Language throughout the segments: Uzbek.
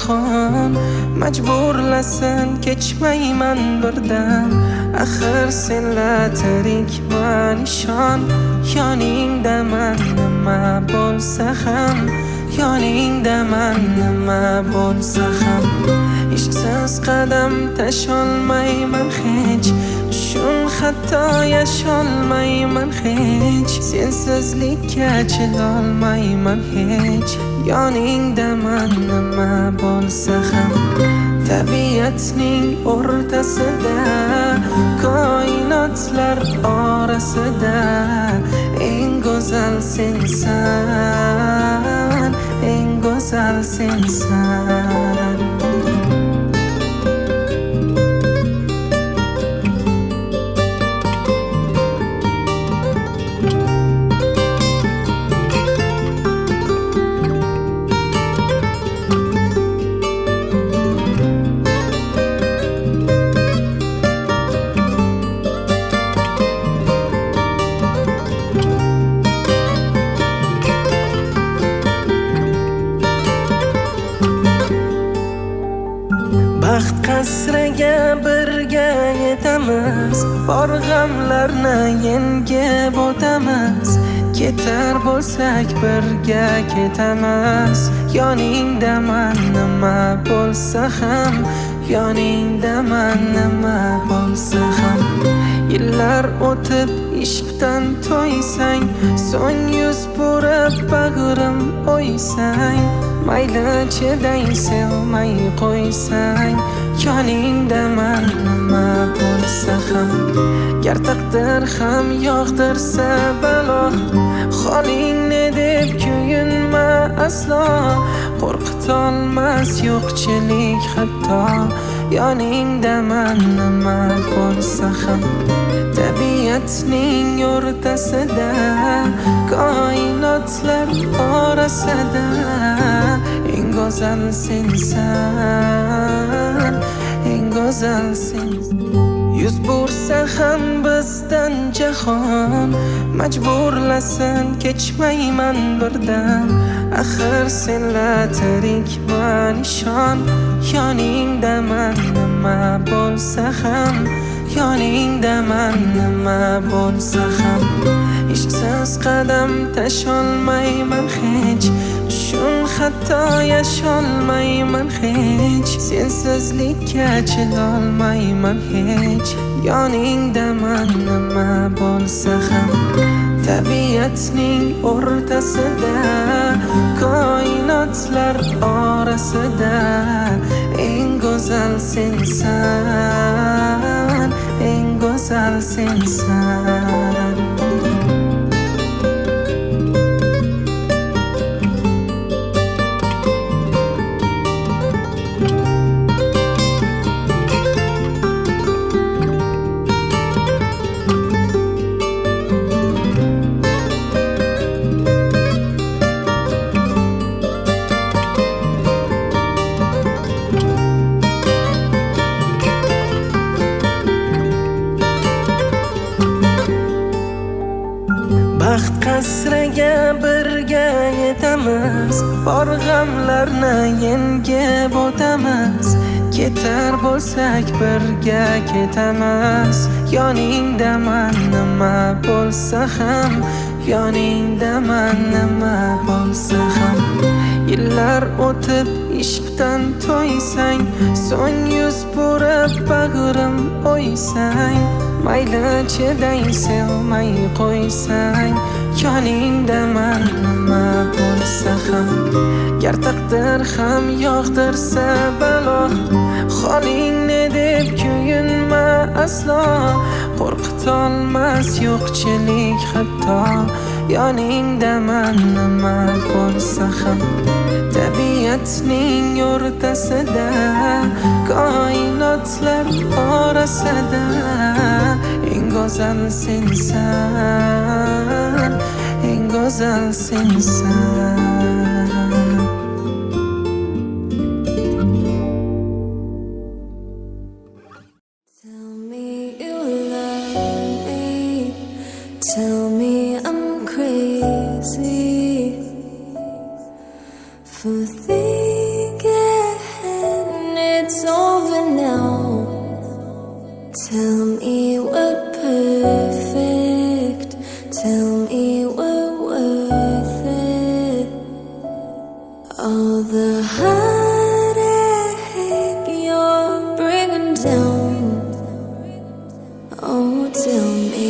jahon majburlasin kechmayman birdan. Axir senla tirikman ishon, yoningdaman nima bo'lsa ham, yoningdaman nima bo'lsa ham. Ishqsiz qadam tasholmayman hech, tushun hatto yasholmayman hech. Sensizlikka chidolmayman hech, yoningdaman nima bo'lsa ham. Tabiatning o'rtasida, koinotlar orasida eng go'zal sensan, eng go'zal sensan. Baxt qasriga birga yetamiz, bor g'amlarni yengib o'tamiz. Ketar bo'lsak birga ketamiz, yoningdaman nima bo'lsa ham, yoningdaman nima bo'lsa ham. Yillar o'tib ishqdan to'ysang, so'ng yuz burib bag'rim o'ysang, mayli chiday sevmay qo'ysang, yoningdaman nima bo'lsa ham. Gar taqdir ham yog'dirsa balo, holingni deb kuyinma aslo. Qo'rqitolmas yo'qchilik hatto, yoningdaman nima bo'lsa ham. Tabiatning o'rtasida, koinotlar orasida eng go'zal sensan, eng go'zal sensan. Yuz bursa ham bizdan jahon majburlasin kechmayman birdan. Axir senla tirikman ishon, yoningdaman nima bo'lsa ham, yoningdaman nima bo'lsa ham. Ishqsiz qadam tasholmayman hech, tushun hatto yasholmayman hech. Sensizlikka chidolmayman hech, yoningdaman nima bo'lsa ham. Tabiatning o'rtasida, koinotlar orasida eng go'zal sensan, eng go'zal sensan. Baxt qasriga birga yetamiz, bor g'amlarni yengib o'tamiz. Ketar bo'lsak birga ketamiz, yoningdaman nima bo'lsa ham, yoningdaman nima bo'lsa ham. Yillar o'tib ishqdan to'ysang, so'ng yuz burib bag'rim o'ysang, mayli chiday sevmay qo'ysang, yoningdaman nima bo'lsa ham. Gar taqdir ham yog'dirsa balo, holingni deb kuyinma aslo. Qo'rqitolmas yo'qchilik hatto, yoningdaman nima bo'lsa ham. Tabiatning o'rtasida, koinotlar orasida eng go'zal sensan, eng go'zal sensan. Tell me you love me, tell me I'm crazy for thinking it's over now. Tell me we're perfect. Tell me we're worth it. All the heartache you're bringing down. Oh, tell me.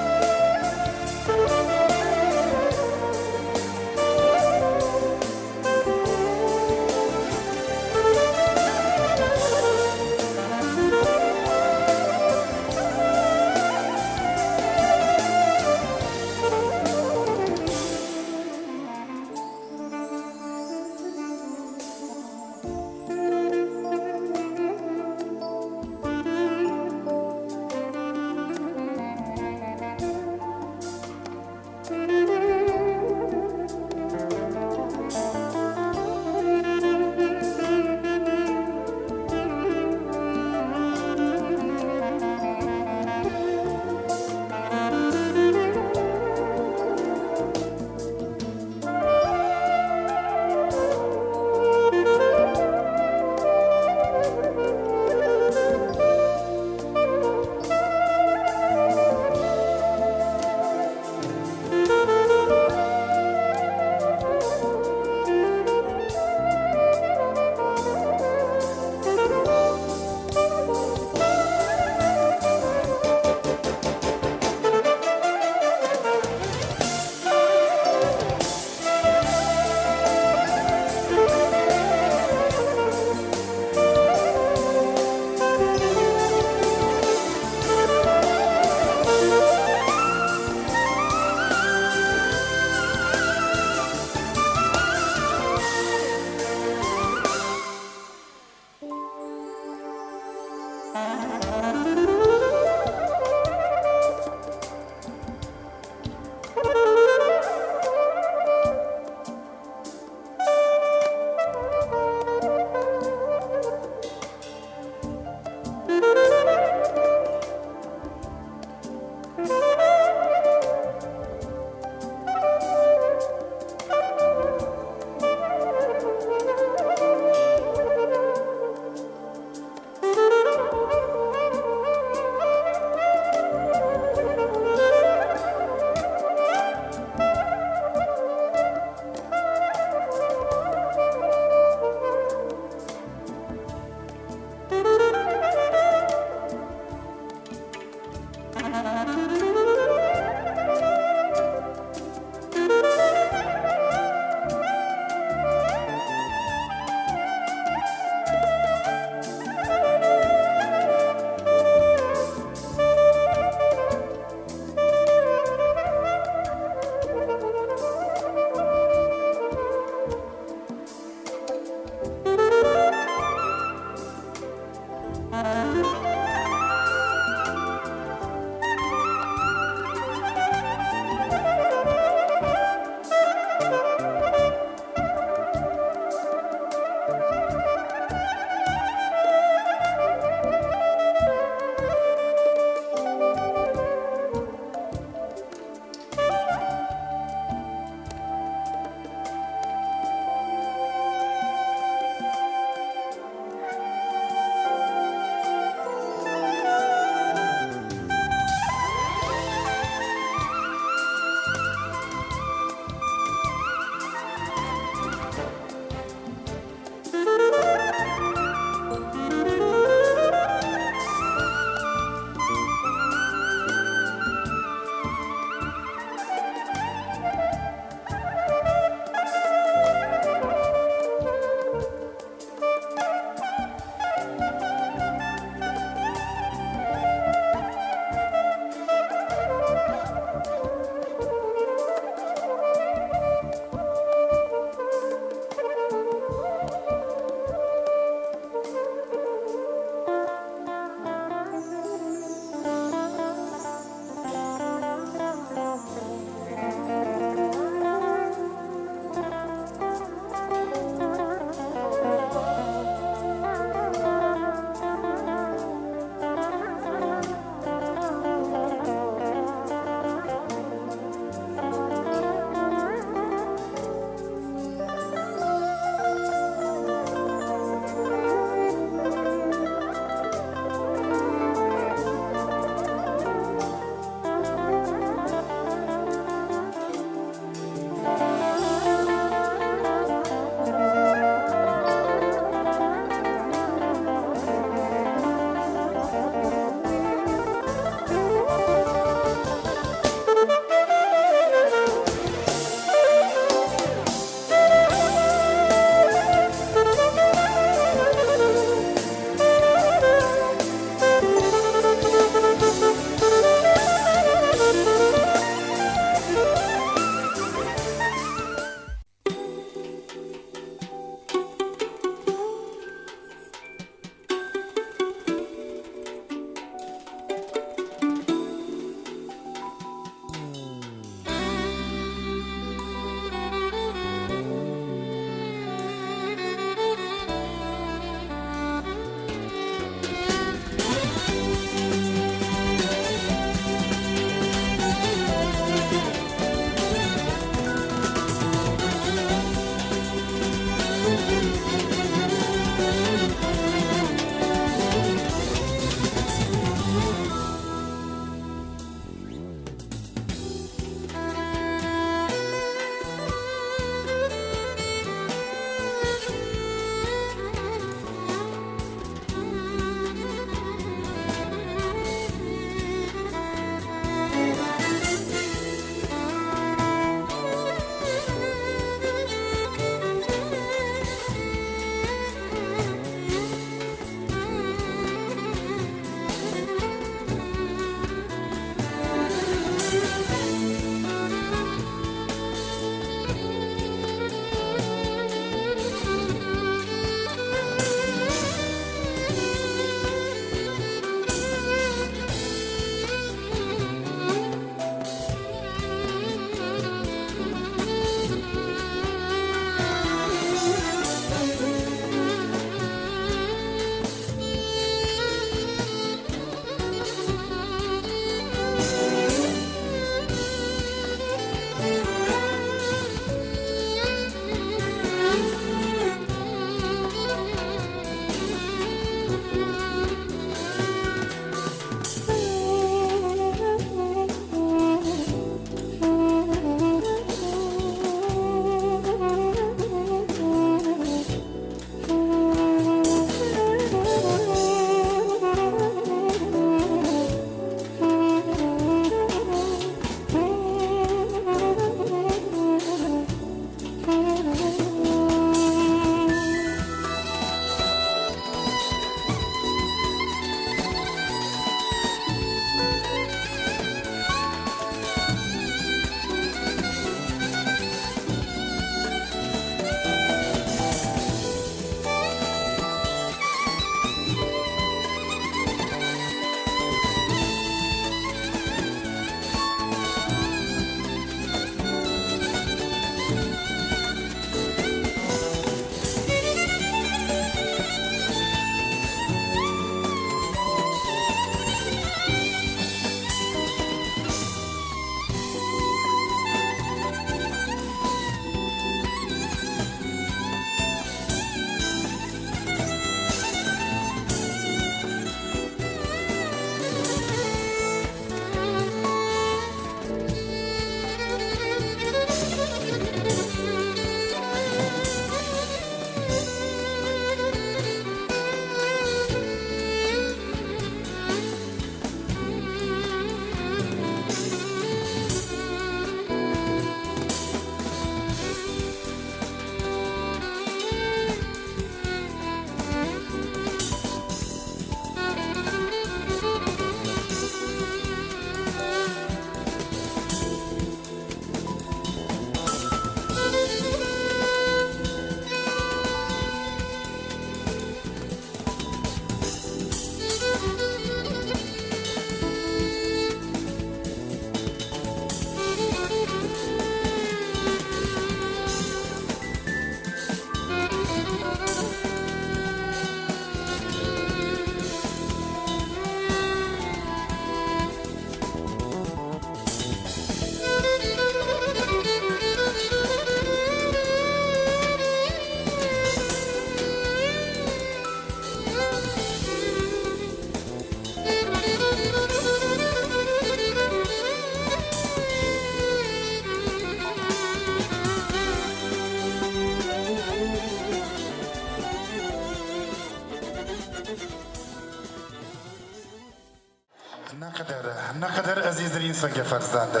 Naqadar, naqadar azizdir insonga farzandi.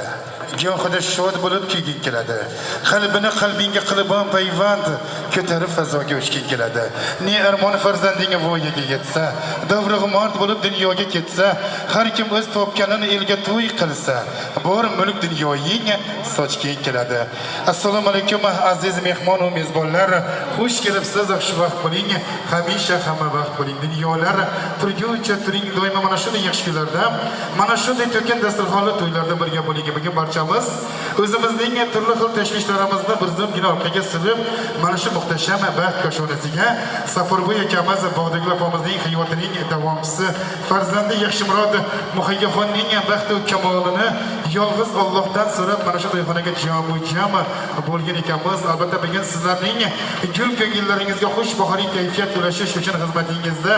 Gohida shod bo'lib kuyging keladi. Qalbini qalbingga qilib ham payvand, ko'tarib fazoga uchging keladi. Ne armon farzandinga voyaga yetsa, davrig'i mard bo'lib dunyoga ketsa, har kim o'z topganini elga to'y qilsa, bor mulk dunyoying sochging keladi. Assalomu alaykum, aziz mehmon va mezbonlar. Xush kelibsiz, xushvaqt bo'ling. Hamisha hamma vaqt bo'ling. Dunyolar turguncha turing, doimo mana shunday yaxshi kunlarda, mana shunday to'kin dasturxonli to'ylarda birga bo'ling. Bugun barchamiz o'zimizning turli xil tashvishlarimizni bir zumgina orqaga surib, mana shu muhtasham baxt koshonasiga Safarboy akamiz, Bog'dagul opamizning hayotining davomchisi, farzandi Yaxshimurod Muhayyoxonning baxtu kamolini yolg'iz Allohdan so'rab mana shu to'yxonaga jamu jam bo'lgan ekanmiz. Albatta, bugun sizlarning gul ko'ngillaringizga xush bahoriy kayfiyat ulashish uchun xizmatingizda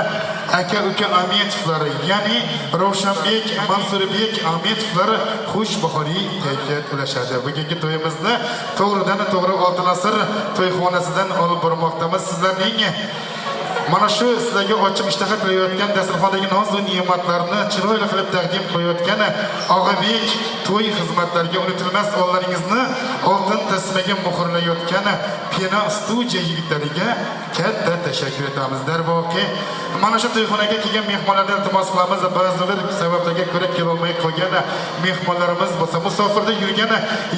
aka uka Ametovlar, ya'ni Ravshanbek, Mansurbek Ametovlar xush bahoriy kayfiyat ulashadi. Bugungi to'yimizni to'g'ridan to'g'ri Oltin asr to'yxonasidan olib bormoqdamiz. Sizlarning mana shu sizlarga ochiq ishtaha qilayotgan dasturxondagi nozu ne'matlarni chiroyli qilib taqdim qilayotgan Og'abek to'y xizmatlariga unutilmas onlaringizni oltin tasmaga muhrlayotgan Pena studiya yigitlariga katta tashakkur etamiz. Darvoqe, mana shu to'yxonaga kelgan mehmonlardan iltimos qilamiz. Ba'zi bir sabablarga ko'ra kelolmay qolgan mehmonlarimiz bo'lsa, musofirda yurgan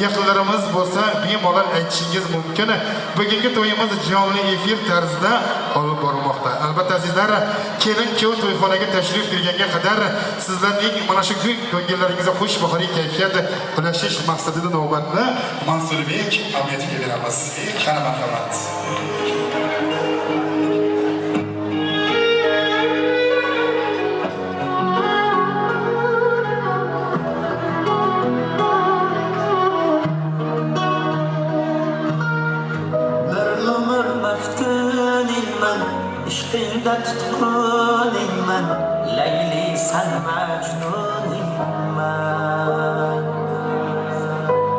yaqinlarimiz bo'lsa, bemalol aytishingiz mumkin. Bugungi to'yimiz jonli efir tarzida olib borilmoqda. Albatta, azizlar, kelin kuyov to'yxonaga tashrif buyurganga qadar sizlarning mana shu ko'ngillaringizga xush bahoriy kayfiyat ulashish maqsadida navbatni Mansurbek Ametovga beramiz. Qani, marhamat. Bir umr maftuningman, ishqingda tutquningman, Layli san, Majnuningman.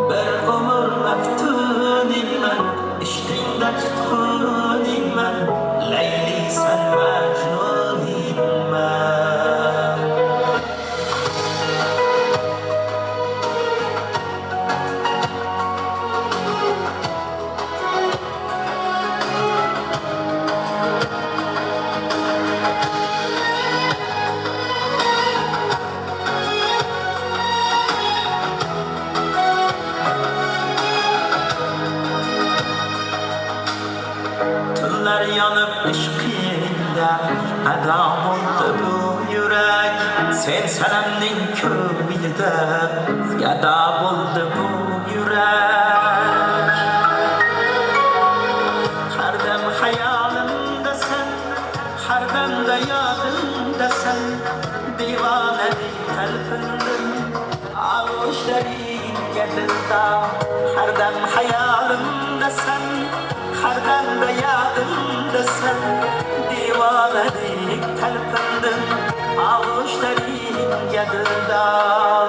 Bir umr maftuningman, ishqingda tutquningman, Layli san, Majnuningman. Tunlar yonib ishqingda ado bo'ldi bu yurak. Sen sanamning ko'yida gado bo'ldi bu yurak. Har dam xayolimdasan, har damda yodimdasan. Devonadek talpindim og'ushlaringga, dildor. Har dam xayolimdasan, har damda yodimdasan. Devonadek talpindim og'ushlaringga, dildor.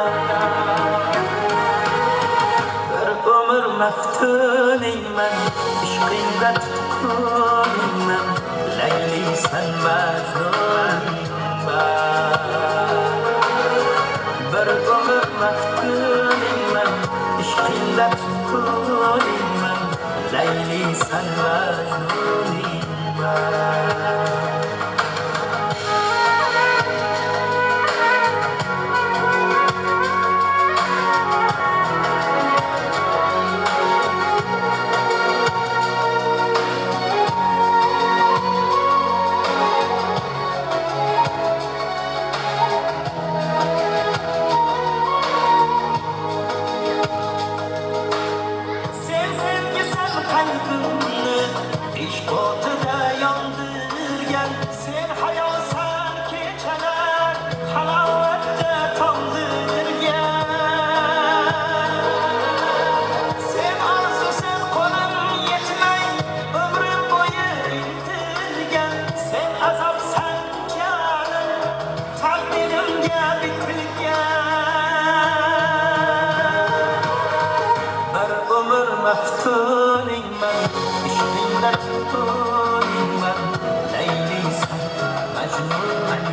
Bir umr maftuningman, ishqingda tutquningman, Layli san, Majnuningman. Bir umr maftuningman, ishqingda tutquningman, Layli san, Majnuningman. Sen sevgisan qalbimni ishq o'tida yondirgan. Sen hayolsan kechalar halovatda tondirgan. Sen orzusan qo'lim yetmay umrim bo'yi intilgan. Sen azobsan jonim taqdirimga bitilgan. Bir umr maftuningman, ishqingda tutquningman, Layli san, Majnuningman.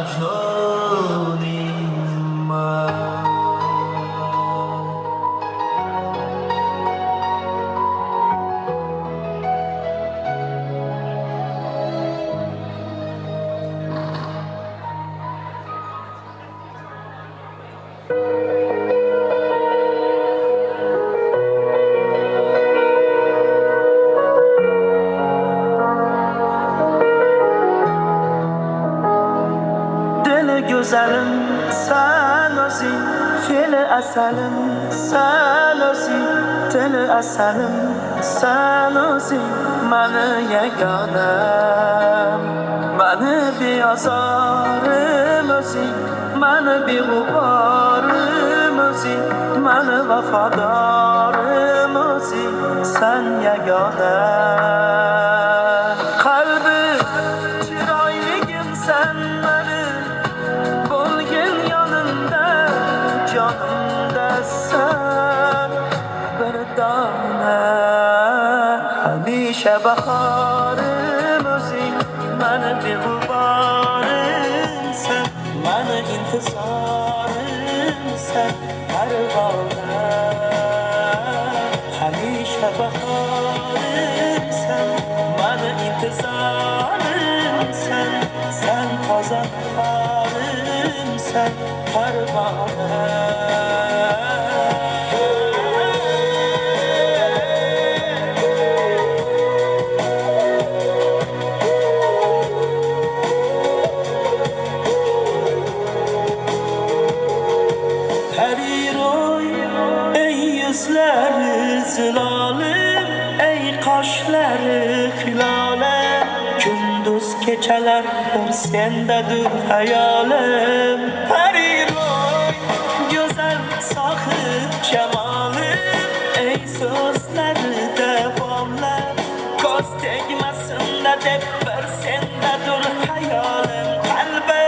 Majnuningman. Dili go'zalim san o'zing, fe'li asalim san o'zing, tili asalim san o'zing, mani yagonam, mani beozorim o'zing, mani beg'uborim o'zing, mani vafodorim o'zing, san yagona. Qalbi chiroyligim san mani, bo'lgin yonimda, jonimda san bir dona. Hamisha bahorim o'zing, mani beg'uborim san, mani intizorim san parvona. Hamisha bahorim san, mani intizorim san, san toza bahorim san parvona. Pariroy ey yuzlari zilolim, ey qoshlari hilolim, kunduz kechalar bir sendadir hayolim. Pariroy go'zal sohib jamolim, ey so'zlarida bomlar, ko'z tegmasin-da deb bir sendadir hayolim. Qalbi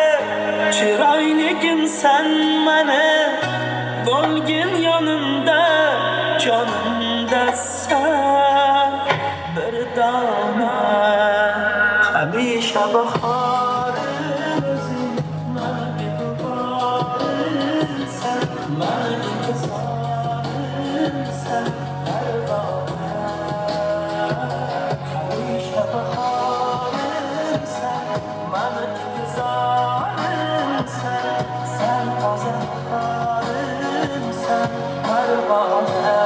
chiroyligim san mani, bo'lgin yonimda, jonimda san bir dona. Hamisha bahorim o'zing, mani beg'uborim san, mani intizorim san parvona. Hamisha bahorim san, mani intizorim san, san toza bahorim san parvona.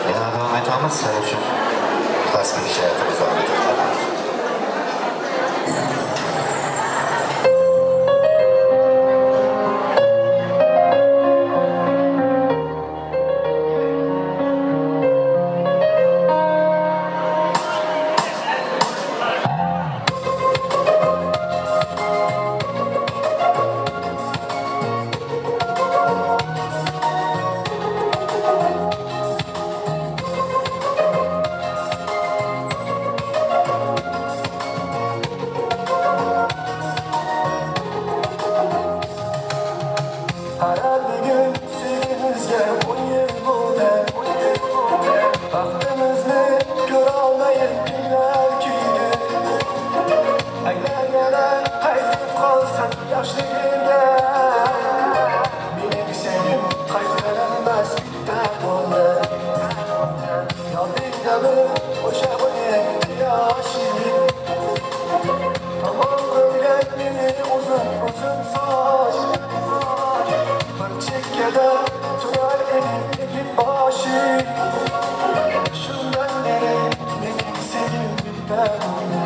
Yana davom etamiz. Sizlar uchun xos bir hayotimiz davom etadi. Har bir gün sevgimizga 10 yil bo'ldi. Baxtimizni ko'rolmayin kunlar kuydi. Agar yana qaytib qolsam yoshligimga, mening sevgim qaytarilmas bitta bo'ldi. Yodingdami o'sha 12 yoshing? Tomon qilgan meni uzun uzun soch. Bir chekkada turar edim egib boshing. Shundan beri mening sevgim bitta bo'ldi.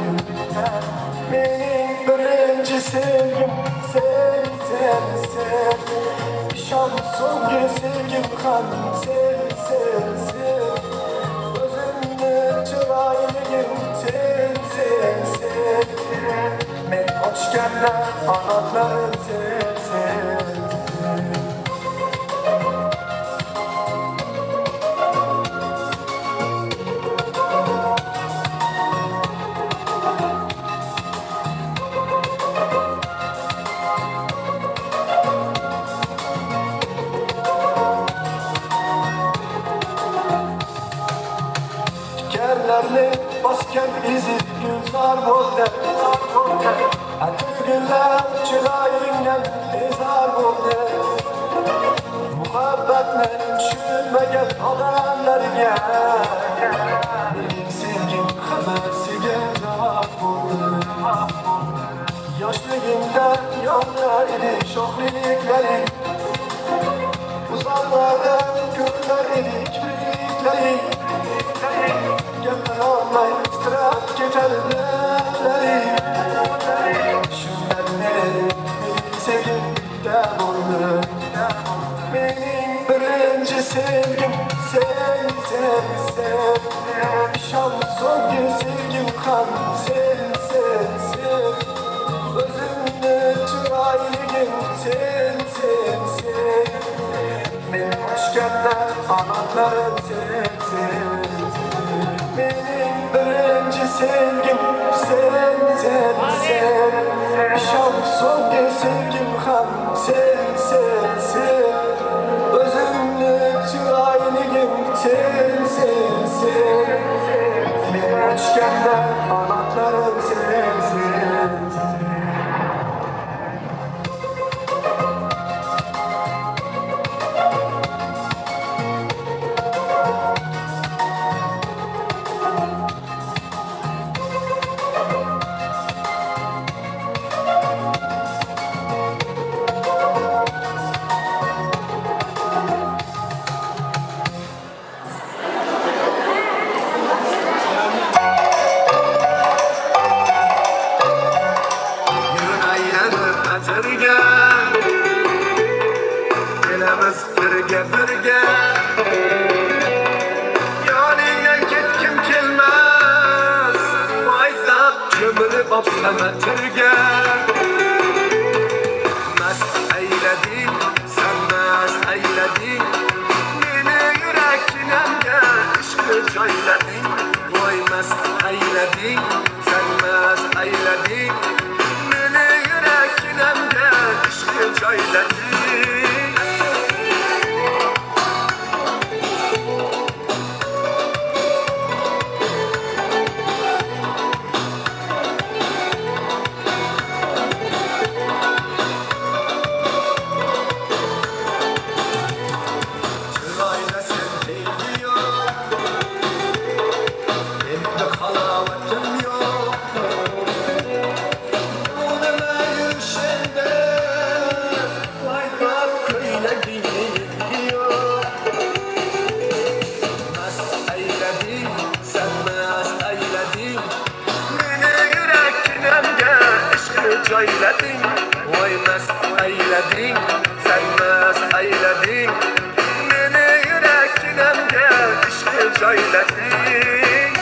Mening birinchi sevgim sen, sen, sen. Ishon, so'nggi sevgim ham sen, sen, sen. O'zimni chiroyligim sen, sen, sen. Men uchganda qanotlarim sel sel. Tikanlarni bosgan izi gulzar bo'ldi. Atir gullar chiroyingdan bezor bo'ldi. Muhabbatni tushunmagan odamlarga mening sevgim hammasiga javob bo'ldi. Yoshligimda yonar edi sho'xliklaring, uzoqlardan ko'rinar edi kipriklaring. Gapirolmay titrab ketar lablaring. Shundan beri mening sevgim bitta bo'ldi. Mening birinchi sevgim sen, sen, sen. Ishon so'nggi sevgim ham sen, sen, sen. O'zimni chiroyligim sen, sen, sen. Men uchganda qanotlarim sen, sen. Mening birinchi sevgim sen, sen, sen. Ishon so'nggi sevgim ham sen, sen, sen. O'zimni chiroyligim sen, sen, sen. Men uchganda qanotlarim sen, sen, sen. Kelamiz birga birga, yoningdan ketkim kelmas, voydab cho'milib opsana tirga. Mast aylading, sen mast aylading meni, yurakkinamga ishqni joylading. Voy mast aylading, sen mast aylading meni, yurakkinamga ishqni joylading. Chiroyda sen tengi yo'q, endi halovatim yo'q. Bu nima yurishingda, voy ko'ylagingni yengi yo'q. Mast aylading, sen mast aylading meni, yurakkinamga ishqni joylading. Voy mast aylading, sen mast aylading meni, yurakkinamga ishqni joylading.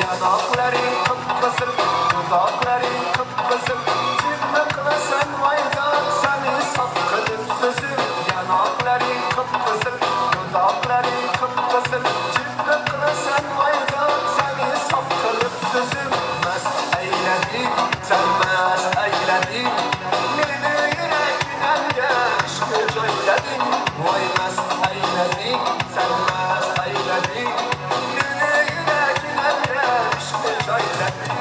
Yanoqlaring qip-qizil, dudoqlaring qip-qizil, jimmi qilasan voydod sani sof qilib so'zim. Yanoqlaring qip-qizil, dudoqlaring qip-qizil, jimmi qilasan voydod sani sof qilib so'zim. Mast aylading, sen mast aylading meni, yurakkinamga ishqni joylading. Voy mast aylading, sen mast aylading meni, yurakkinamga ishqni joylading.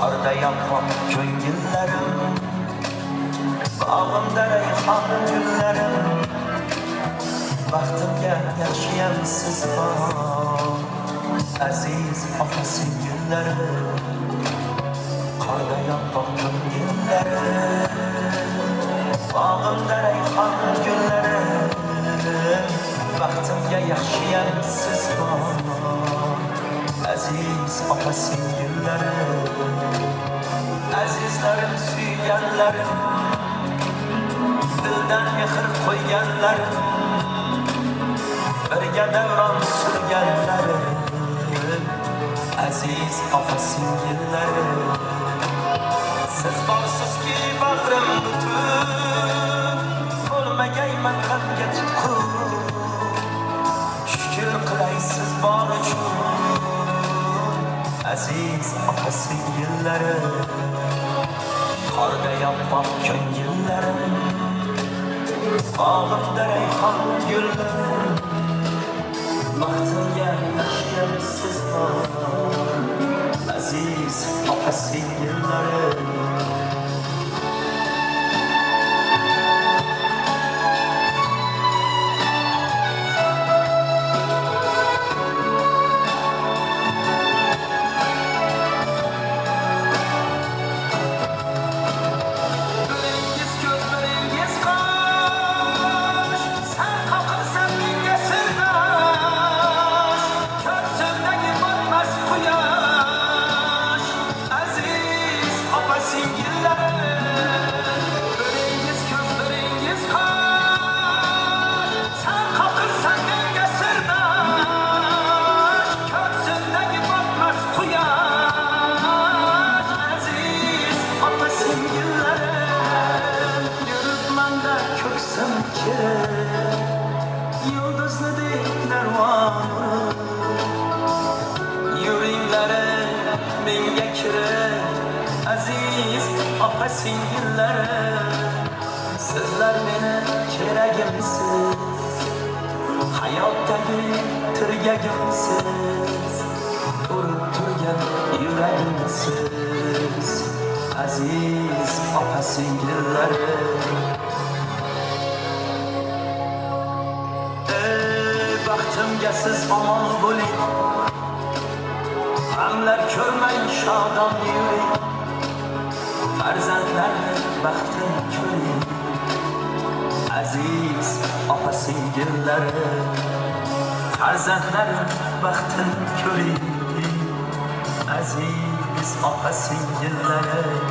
Qorda yoppoq ko'ngillarim, bog'imda rayhon gullarim. Baxtimga yaxshiyam siz bor, aziz opa singillarim. Qorda yoppoq ko'ngillarim, bog'imda rayhon gullarim. Baxtimga yaxshiyam siz bor, aziz opa singillarim. Azizlarim, suyganlarim, dildan mehr qo'yganlarim, birga davron surganlarim, aziz opa singillarim. Siz borsizki bag'rim butun, bo'lmagayman g'amga tutqun. Shukr qilay siz bor uchun, aziz opa singillarim. Qorda yoppoq ko'ngillarim, bog'imda rayhon gullarim. Baxtimga yaxshiyam siz bor, aziz opa singillarim. Biringiz ko'z, biringiz qosh, san qoqilsan menga sirdosh. Ko'ksimdagi botmas quyosh, aziz opa singillarim. Biringiz ko'z, biringiz qosh, san qoqilsan menga sirdosh. Ko'ksimdagi botmas quyosh, aziz opa singillarim. Yuribman-da ko'ksim kerib, yulduzni deb narvon urib. Yuringlari menga kirib, aziz opa singillarim. Sizlar meni keragimsiz, hayotdagi tirgagimsiz, urib turgan yuragimsiz, aziz opa singillarim. Ey baxtimga siz omon bo'ling, g'amlar ko'rmang, shodon yuring. Farzandlarni baxtini ko'ring, aziz opa singillarim. Farzandlarim baxtini ko'ring, aziz opa singillarim.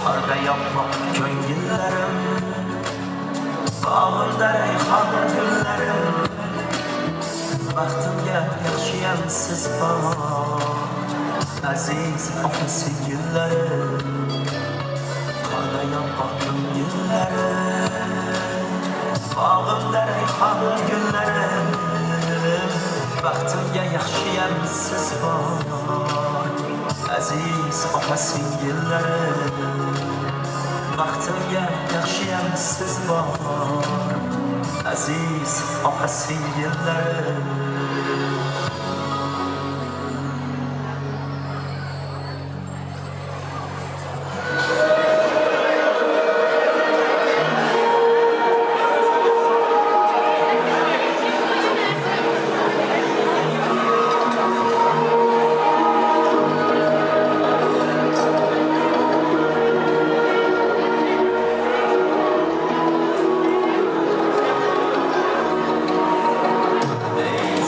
Qorda yoppoq ko'ngillarim, bog'imda rayhon gullarim. Baxtimga yaxshiyam siz bor, aziz opa singillarim. Qorda yoppoq ko'ngillarim, bog'imda rayhon gullarim. Baxtimga yaxshiyam siz bor, aziz opa singillarim. Baxtimga yaxshiyam siz bor, aziz opa singillarim. Ey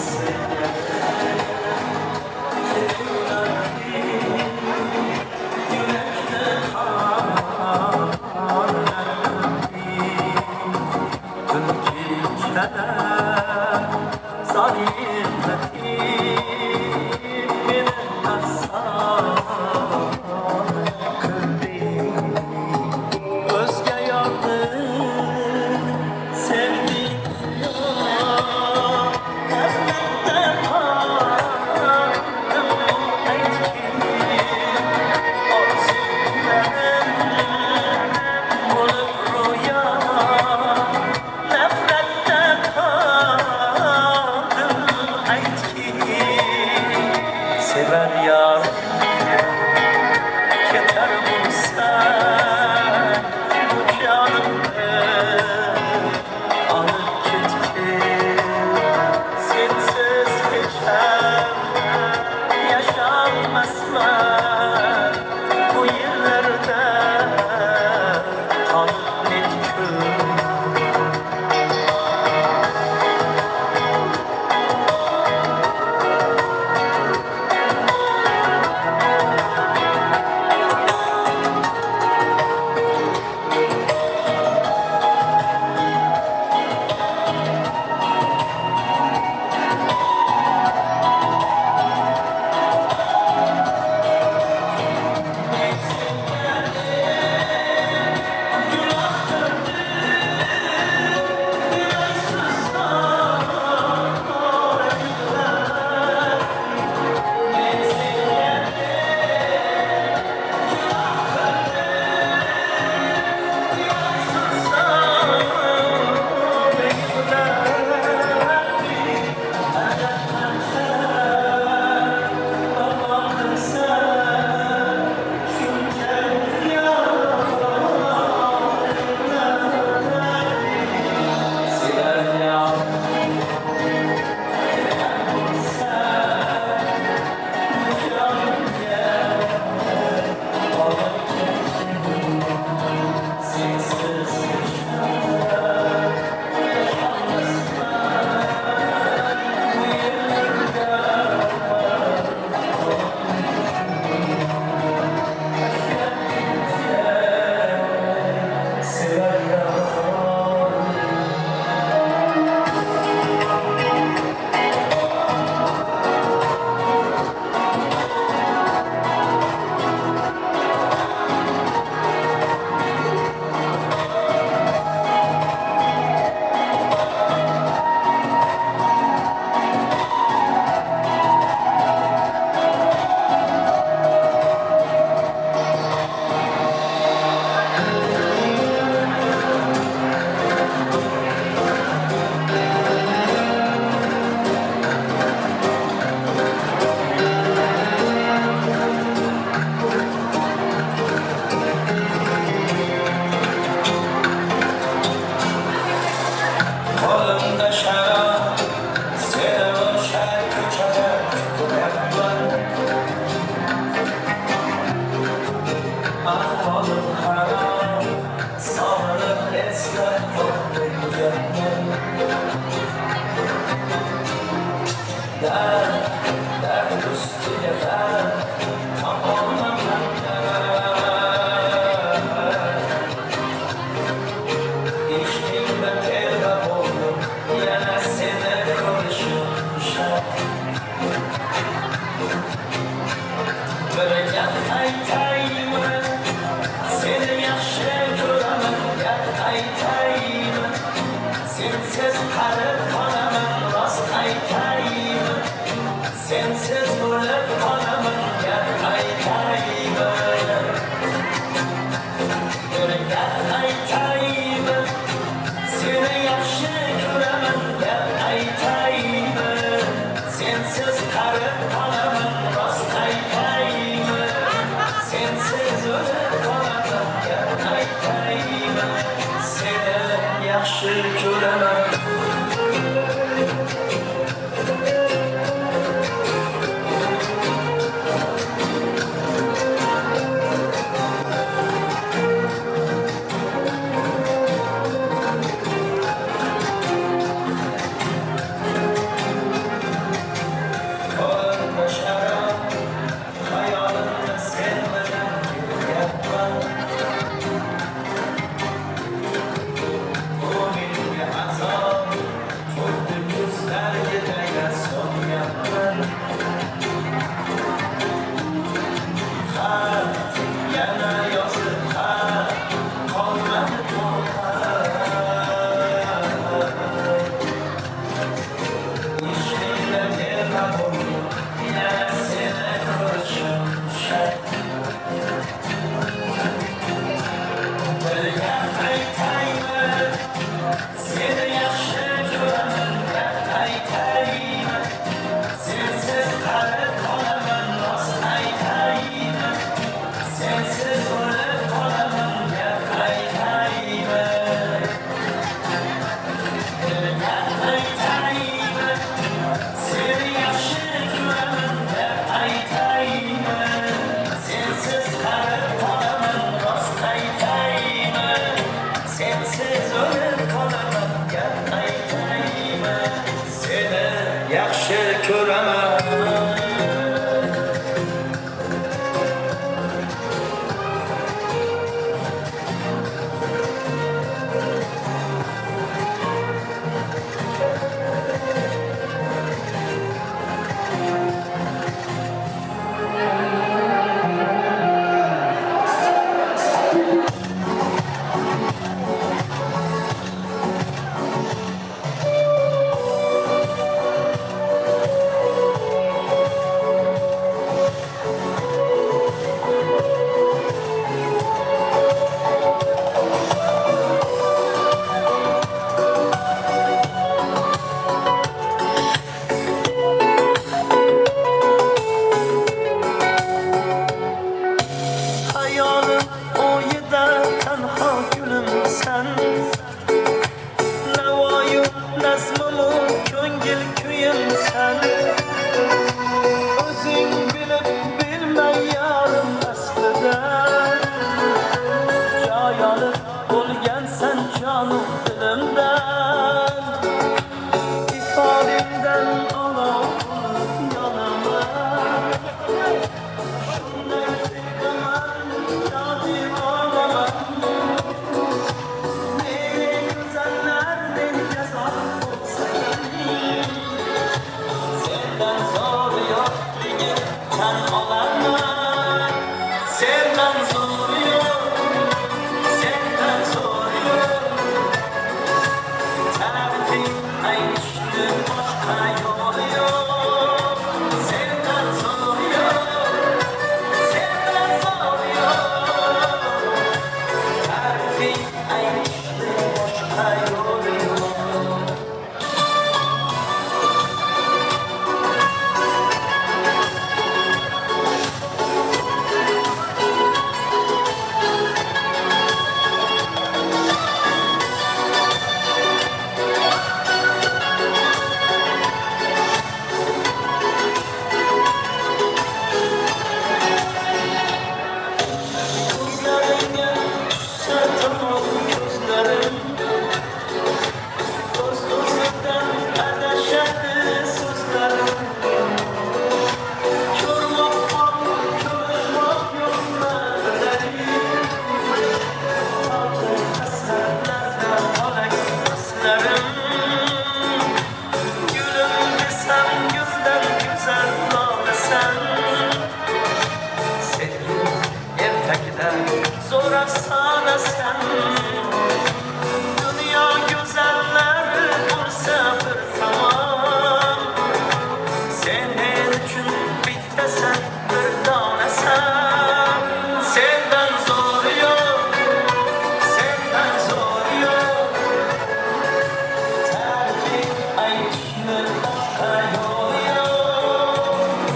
Afsonasan. Dunyo go'zallari bo'lsa bir tamom, sen men uchun bittasan, bir donasan. Sendan zo'ri yo'q, sendan zo'ri yo'q. Ta'rif aytishni boshqa yo'li yo'q.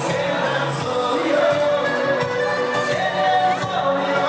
Sendan zo'ri yo'q, sendan zo'ri yo'q.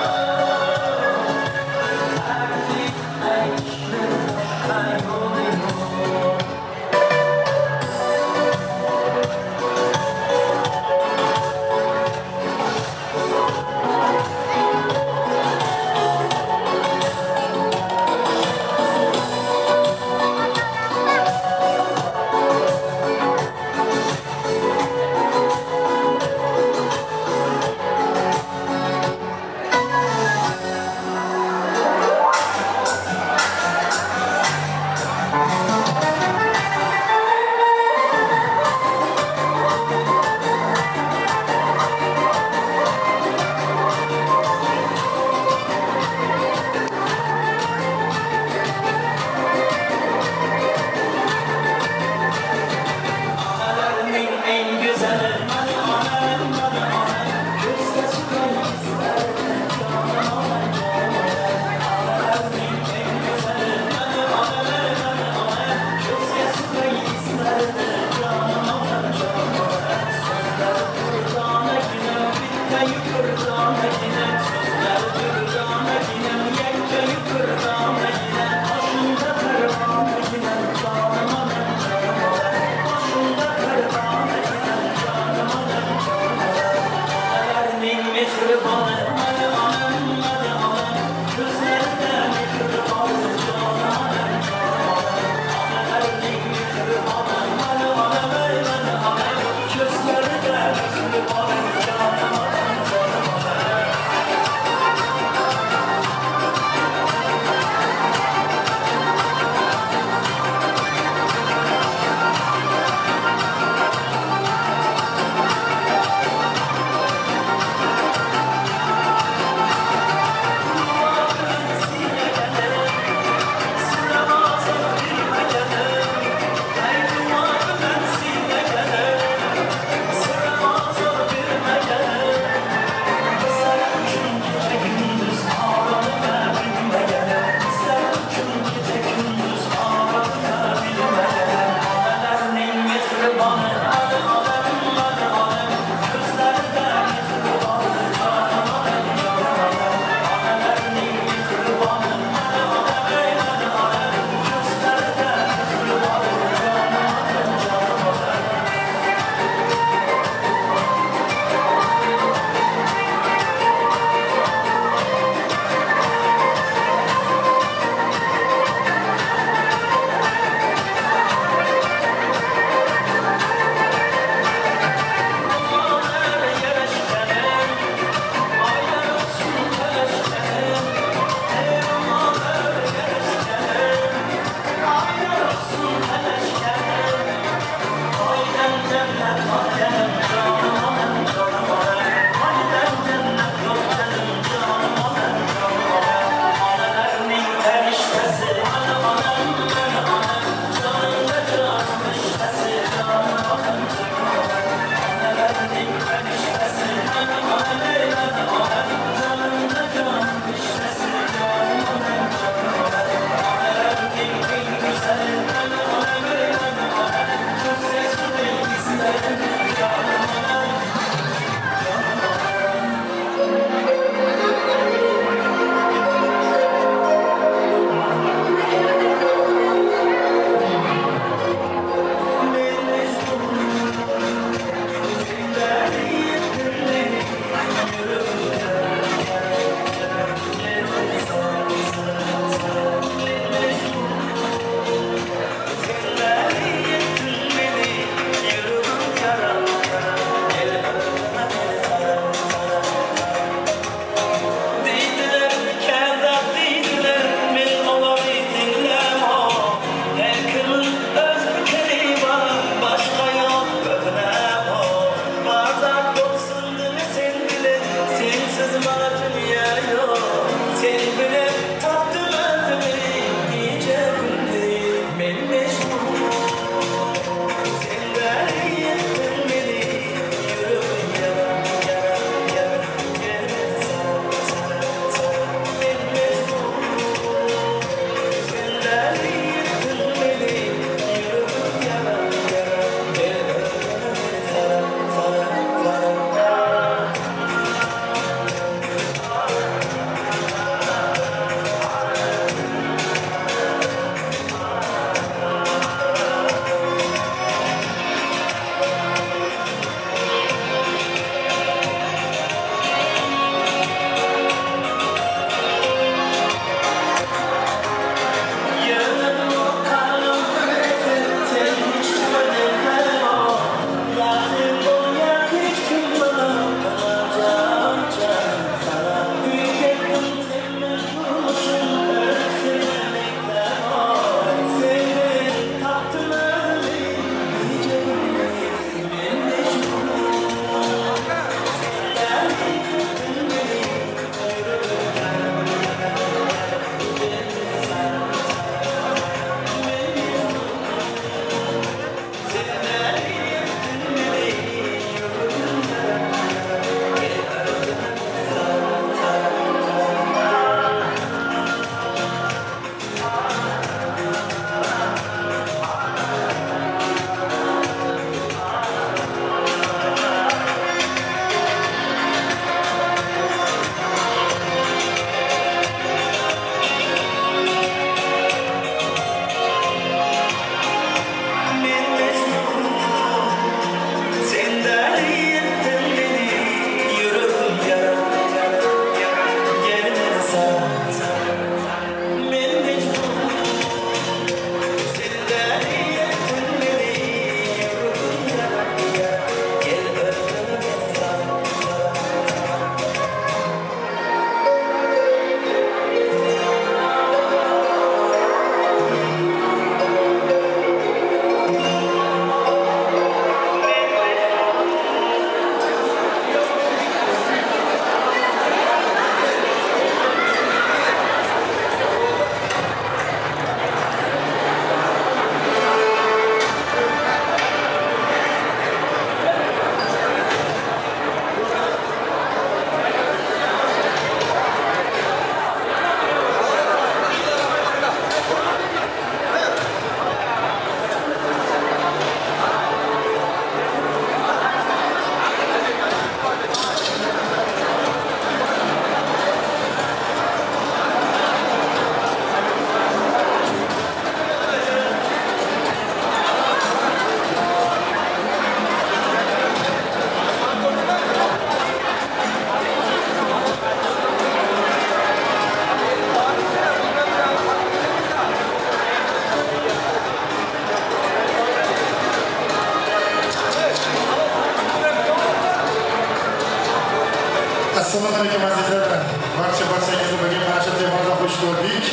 Azizlar, barcha barchangizni bugun mana shu to'yxonada xush ko'rdik.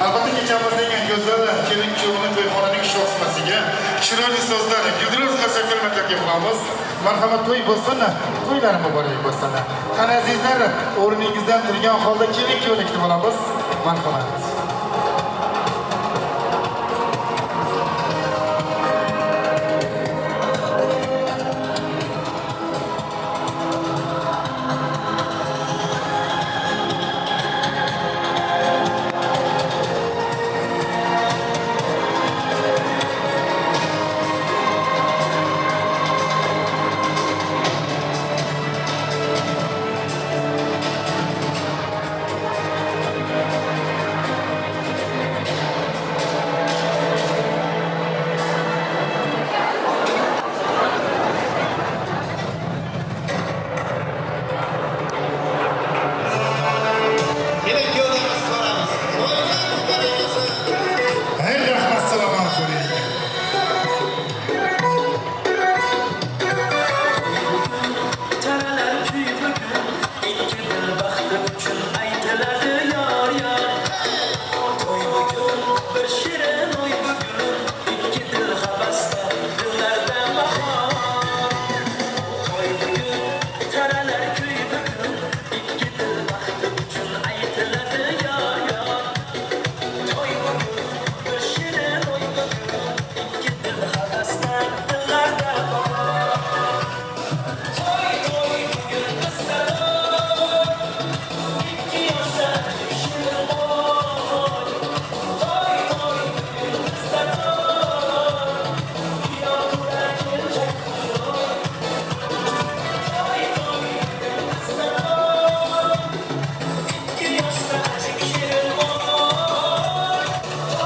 Albatta, kechamizning go'zal kelin kuyovni to'yxonaning shohsmasiga chiroyli so'zlar, guldiroz qarsaklarga qilamiz. Marhamat, to'y bo'lsin, to'ylar muborak bo'lsin. Qani, azizlar, o'rningizdan turgan holda kelin kuyovni kutib olamiz. Marhamat. Kelin kuyovlarimiz ko'ramiz. To'ylar muborak bo'lsin. Hey, rahmat, salomat bo'ling. Taralar kuy bugun, ikki dil baxti uchun aytiladi yor yor. To'y bugun, bir shirin oy bugun, ikki dil havasda, dillarda bahor. To'y bugun, taralar kuy bugun, ikki dil baxti uchun aytiladi yor yor. To'y bugun, bir shirin oy bugun, ikki dil havasda, dillarda bahor. To'y, to'y bugun bizda to'y, ikki yoshda shirin oy. To'y, to'y bugun bizda to'y, kuyov to'ra kelinchak xush. To'y, to'y bugun bizda to'y, ikki yoshda shirin oy.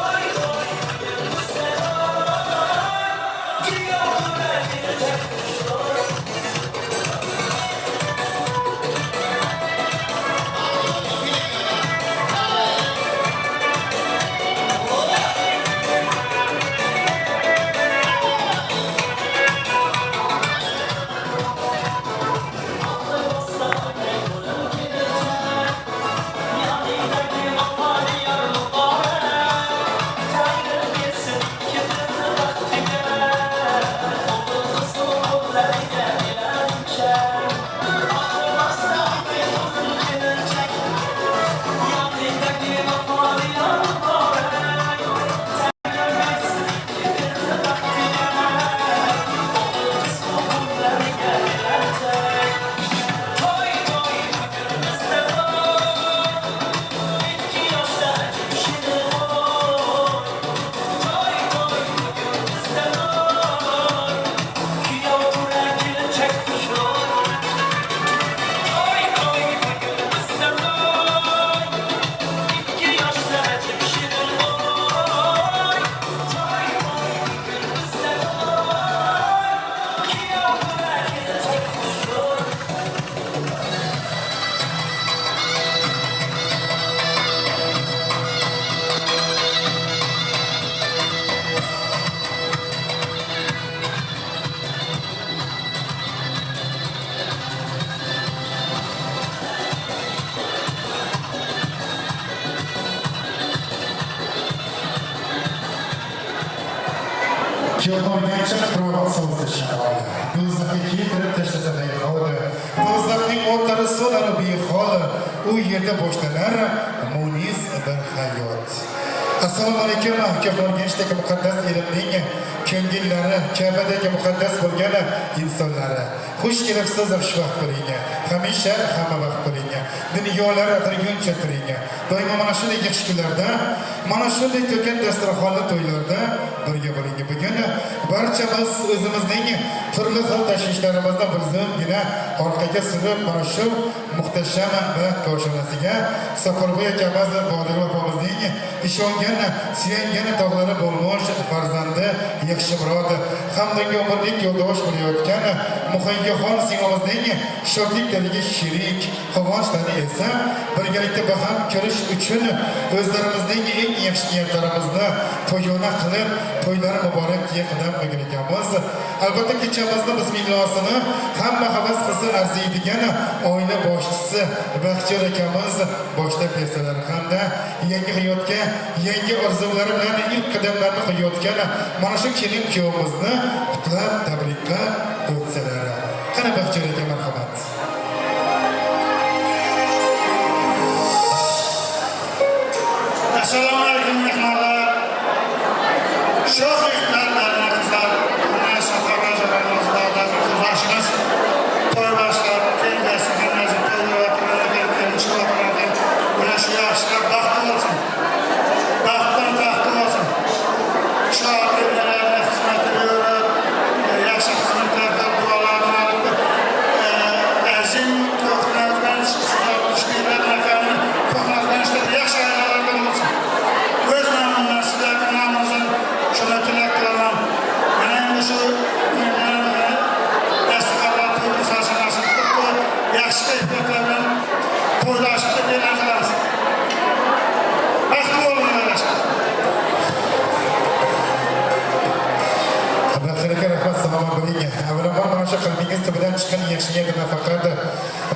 To'y, to'y bugun bizda to'y, kuyov to'ra kelinchak xush. To'y, to'y bugun bizda to'y, ikki yoshda shirin oy. To'y, to'y bugun bizda to'y, kuyov to'ra kelinchak xush. To'y, to'y bugun bizda to'y, ikki yoshda shirin oy. To'y, to'y bugun bizda to'y, kuyov to'ra kelinchak xush. Kuyovga chiroq so'zi shamol. Do'zaxga keltirib tashlasa rayhon. Do'zaxning o'tlari so'nar behol. U yerda boshlanar munis bir hayot. Assalomu alaykum, Ko'hna muqaddas elimning ko'ngillari, Ka'badagi muqaddas bo'lgan insonlari. Xush kelibsiz, xushvaqt bo'ling. Hamisha hamma vaqt bo'ling. Dunyolar turguncha turing. Doimo mana shunday yaxshi kunlarda, mana shunday to'kin dasturxonli to'ylarda birga bo'ling. Bugun barchamiz o'zimizning turli xil tashvishlarimizni bir zumgina orqaga surib, mana shu muhtasham baxt koshonasiga Safarboy akamiz, Bodir opamizning ishongan, suyangan tog'lari bo'lmish farzandi Yaxshimurod hamda umrlik yo'ldosh bo'layotgan Muhayyoxon singlimizning shodliklariga sherik, quvonchlari esa birgalikda baham ko'rish uchun o'zlarimizning eng yaxshi niyatlarimizni to'yona qilib, to'ylar muborak deya qadam qo'ygan ekanmiz. Albatta kechamizni bismillosini hamma havas qilsa arziydigan oila boshchisi Baxtiyor akamiz boshlab bersalar hamda yangi hayotga yangi orzulari bilan ilk qadamlarni qo'yayotgan mana shu kelin kuyovimizni qutlab, tabriklab o'tsalar. Qani Baxtiyor aka, marhamat. Assalomu alaykum mehmonlar. Sho'x yigitlar, barna qizlar, mana sohalar to'y boshlab, kengasi hammasi to'y bo'layotgan ekan, kelin chiqayotgan ekan. Mana shu yaxshilar baxtli bo'lsin. Baxtdan taxtli bo'lsin. Shu ota-onalarni xizmatini ko'rib, yaxshi xizmatlar qilib, duolarni olib, azim to'qnashdan to'qnashdan yaxshi oilalardan bo'lsin. O'z nomimdan, sizlarning nomingizdan shuni tilak qilaman. Mana endi shu dasturxonlar to'y nasib qilib, yaxshi kayfiyatlar bilan to'ylashib deb e'lon qilamiz. Baxtli bo'linglar. Baxtiyor aka, rahmat, salomat bo'ling. Avvalambor mana shu qalbingiz tubidan chiqqan yaxshi niyat nafaqat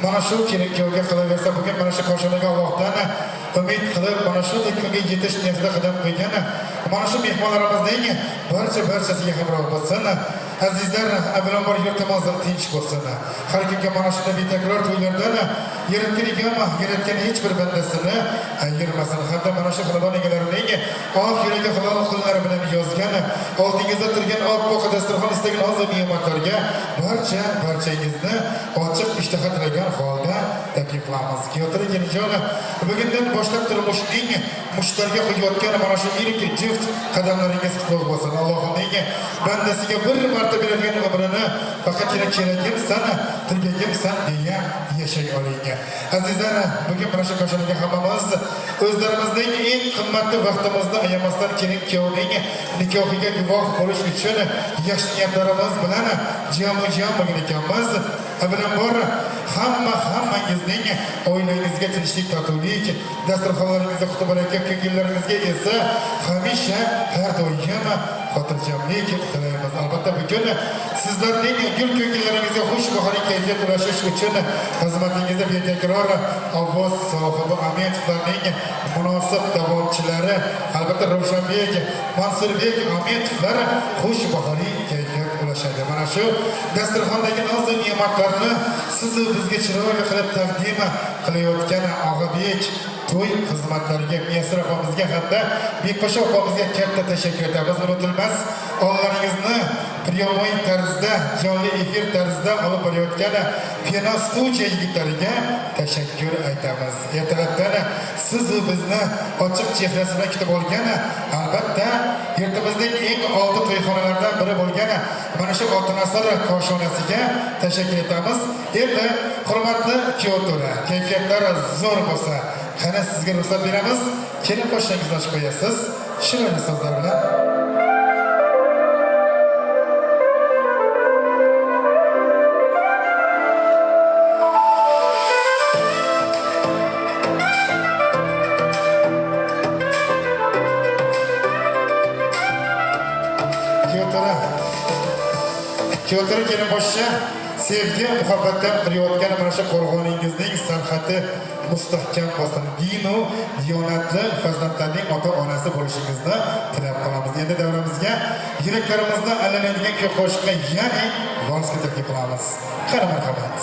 mana shu kelin kuyovga qilaversa, bugun mana shu koshonaga Allohdan umid qilib, mana shunday kunga yetish niyatida qadam qo'ygan mana shu mehmonlarimizning barcha barchasiga hamroh bo'lsin. Azizlar, avvalambor yurtimiz tinch bo'lsin. Har kungi mana shunday betakror to'ylardan Yaratgan egam yaratgan hech bir bandasini ayirmasin hamda mana shu xonadon egalarining oq yuragi, halol qo'llari bilan yozgan oldingizda turgan oppoq dasturxon ustidagi nozu ne'matlarga barcha barchangizni ochiq ishtaha tilagan holda taklif qilamiz. Kuyovto'ra, kelinjon, bugundan boshlab turmushning mushtlarga qo'yayotgan mana shu ilk juft qadamlaringiz qutlug' bo'lsin. Allohimning bandasiga bir marta beradigan umrini faqatgina keragimsan, tilgagimsan deya yashay oling. Azizlar, bugun mana shu koshonaga hammamiz o'zlarimizning eng qimmatli vaqtimizni ayamasdan kelin kuyovning nikohiga guvoh bo'lish uchun yaxshi niyatlarimiz bilan jami-jam bo'lgan ekanmiz. Avvalambor hamma hammangizning oilangizga tinchlik, totuvlik, dasturxonlaringizga quti baraka, ko'ngillaringizga esa hamisha har doim xotirjamlik tilaymiz. Albatta bugun sizlarning gul ko'ngillaringizga xush bahoriy kayfiyat ulashish uchun xizmatingizda betakror ovoz sohibi Ametovlarning munosib davomchilari, albatta Ravshanbek, Mansurbek Ametovlar xush bahoriy kayfiyat ulashadi. Mana shu dasturxondagi nozu ne'matlarni siz bizga chiroyli qilib taqdim qilayotgan Og'abek to'y xizmatlariga, Muyassar opamizga hamda Bekpasha opamizga katta tashakkur aytamiz. Unutilmas onlaringizni прямой tarzda, jonli efir tarzida olib borayotgan Pena studiya yigitlariga tashakkur aytamiz. Ertalabdan siz bizni ochiq chehrasi bilan kutib olgan, albatta yurtimizning eng oldi to'yxonalaridan biri bo'lgan mana shu Oltin asr koshonasiga tashakkur etamiz. Endi hurmatli kuyov to'ra, kayfiyatlar zo'r bo'lsa, qani sizga ruxsat beramiz. Kelin qoshingizni ochib qo'yasiz. Shirin so'zlar bilan. Kuyovto'ra, kuyovto'ra, kelin boshchi, sevgi muhabbatdan qurayotgan mana shu qo'rg'oningizning sarhadi mustahkam bo'lsin. Dinu diyonatli farzandlarning ota onasi bo'lishingizni tilab qolamiz. Endi davramizga yuraklarimizni allanadigan kuy qo'shiqqa, ya'ni valsga taklif qilamiz. Qani, marhamat.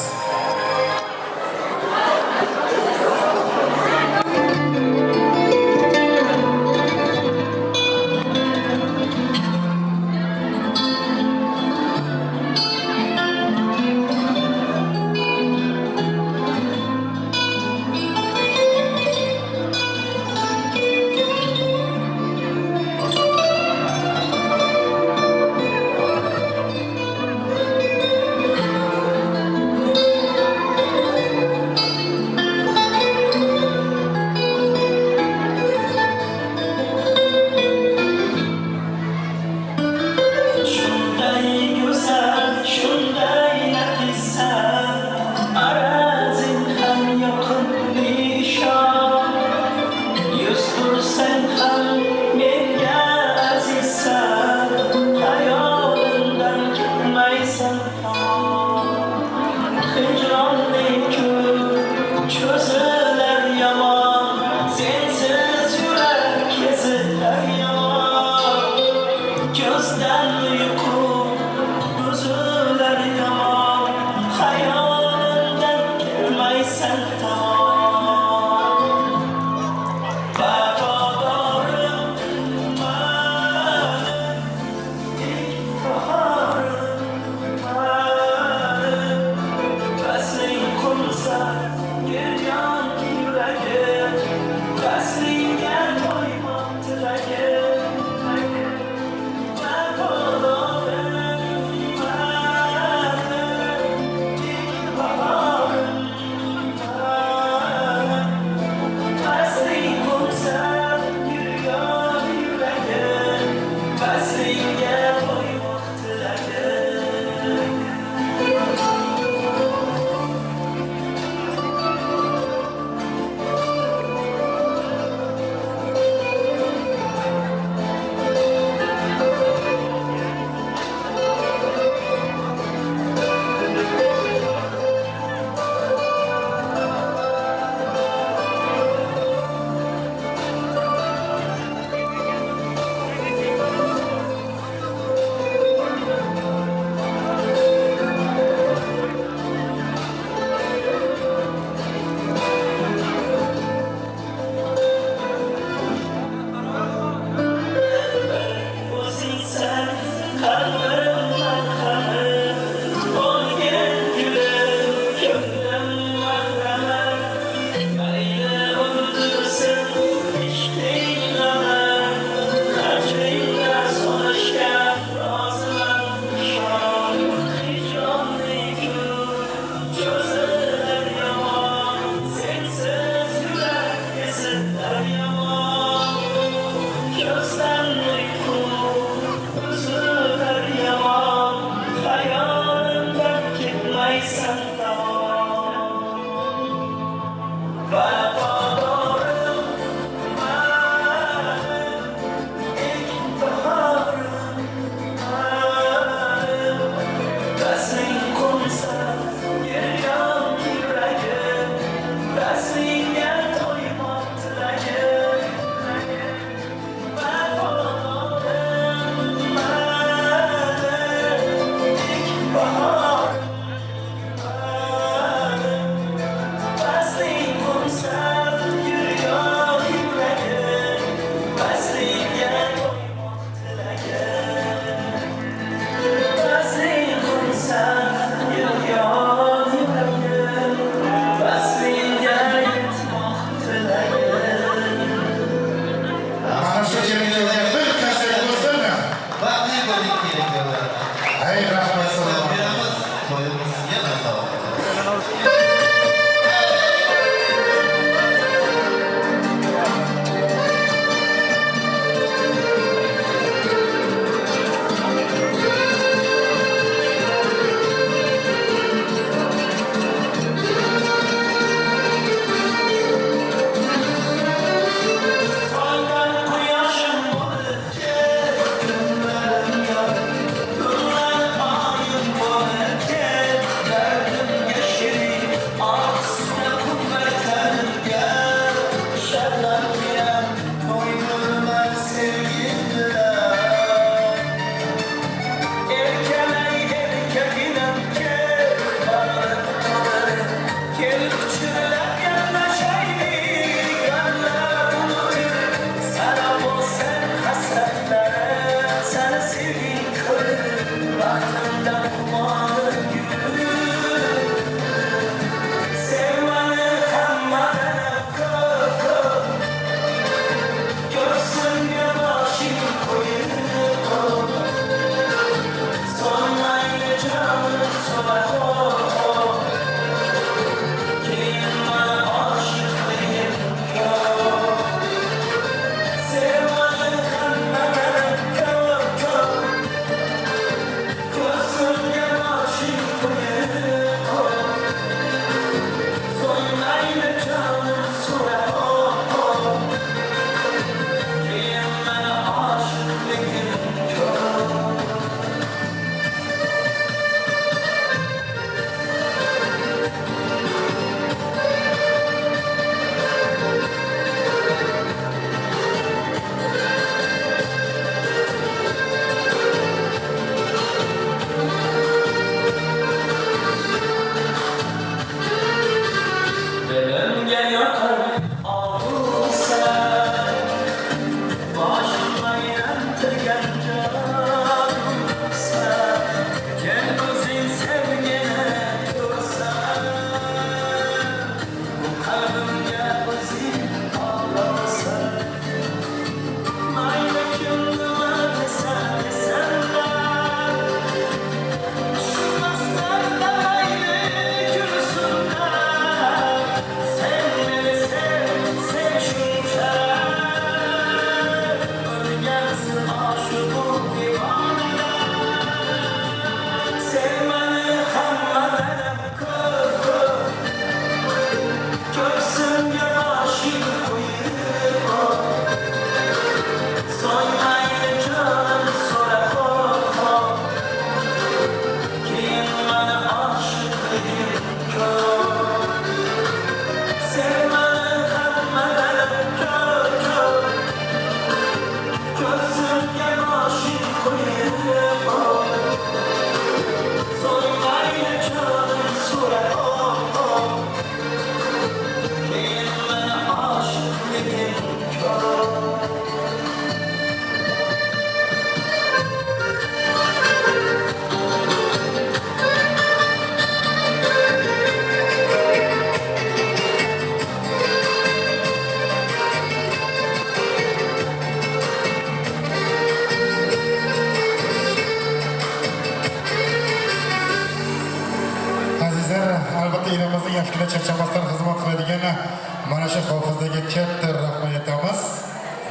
hofizlarga katta rahmat aytamiz.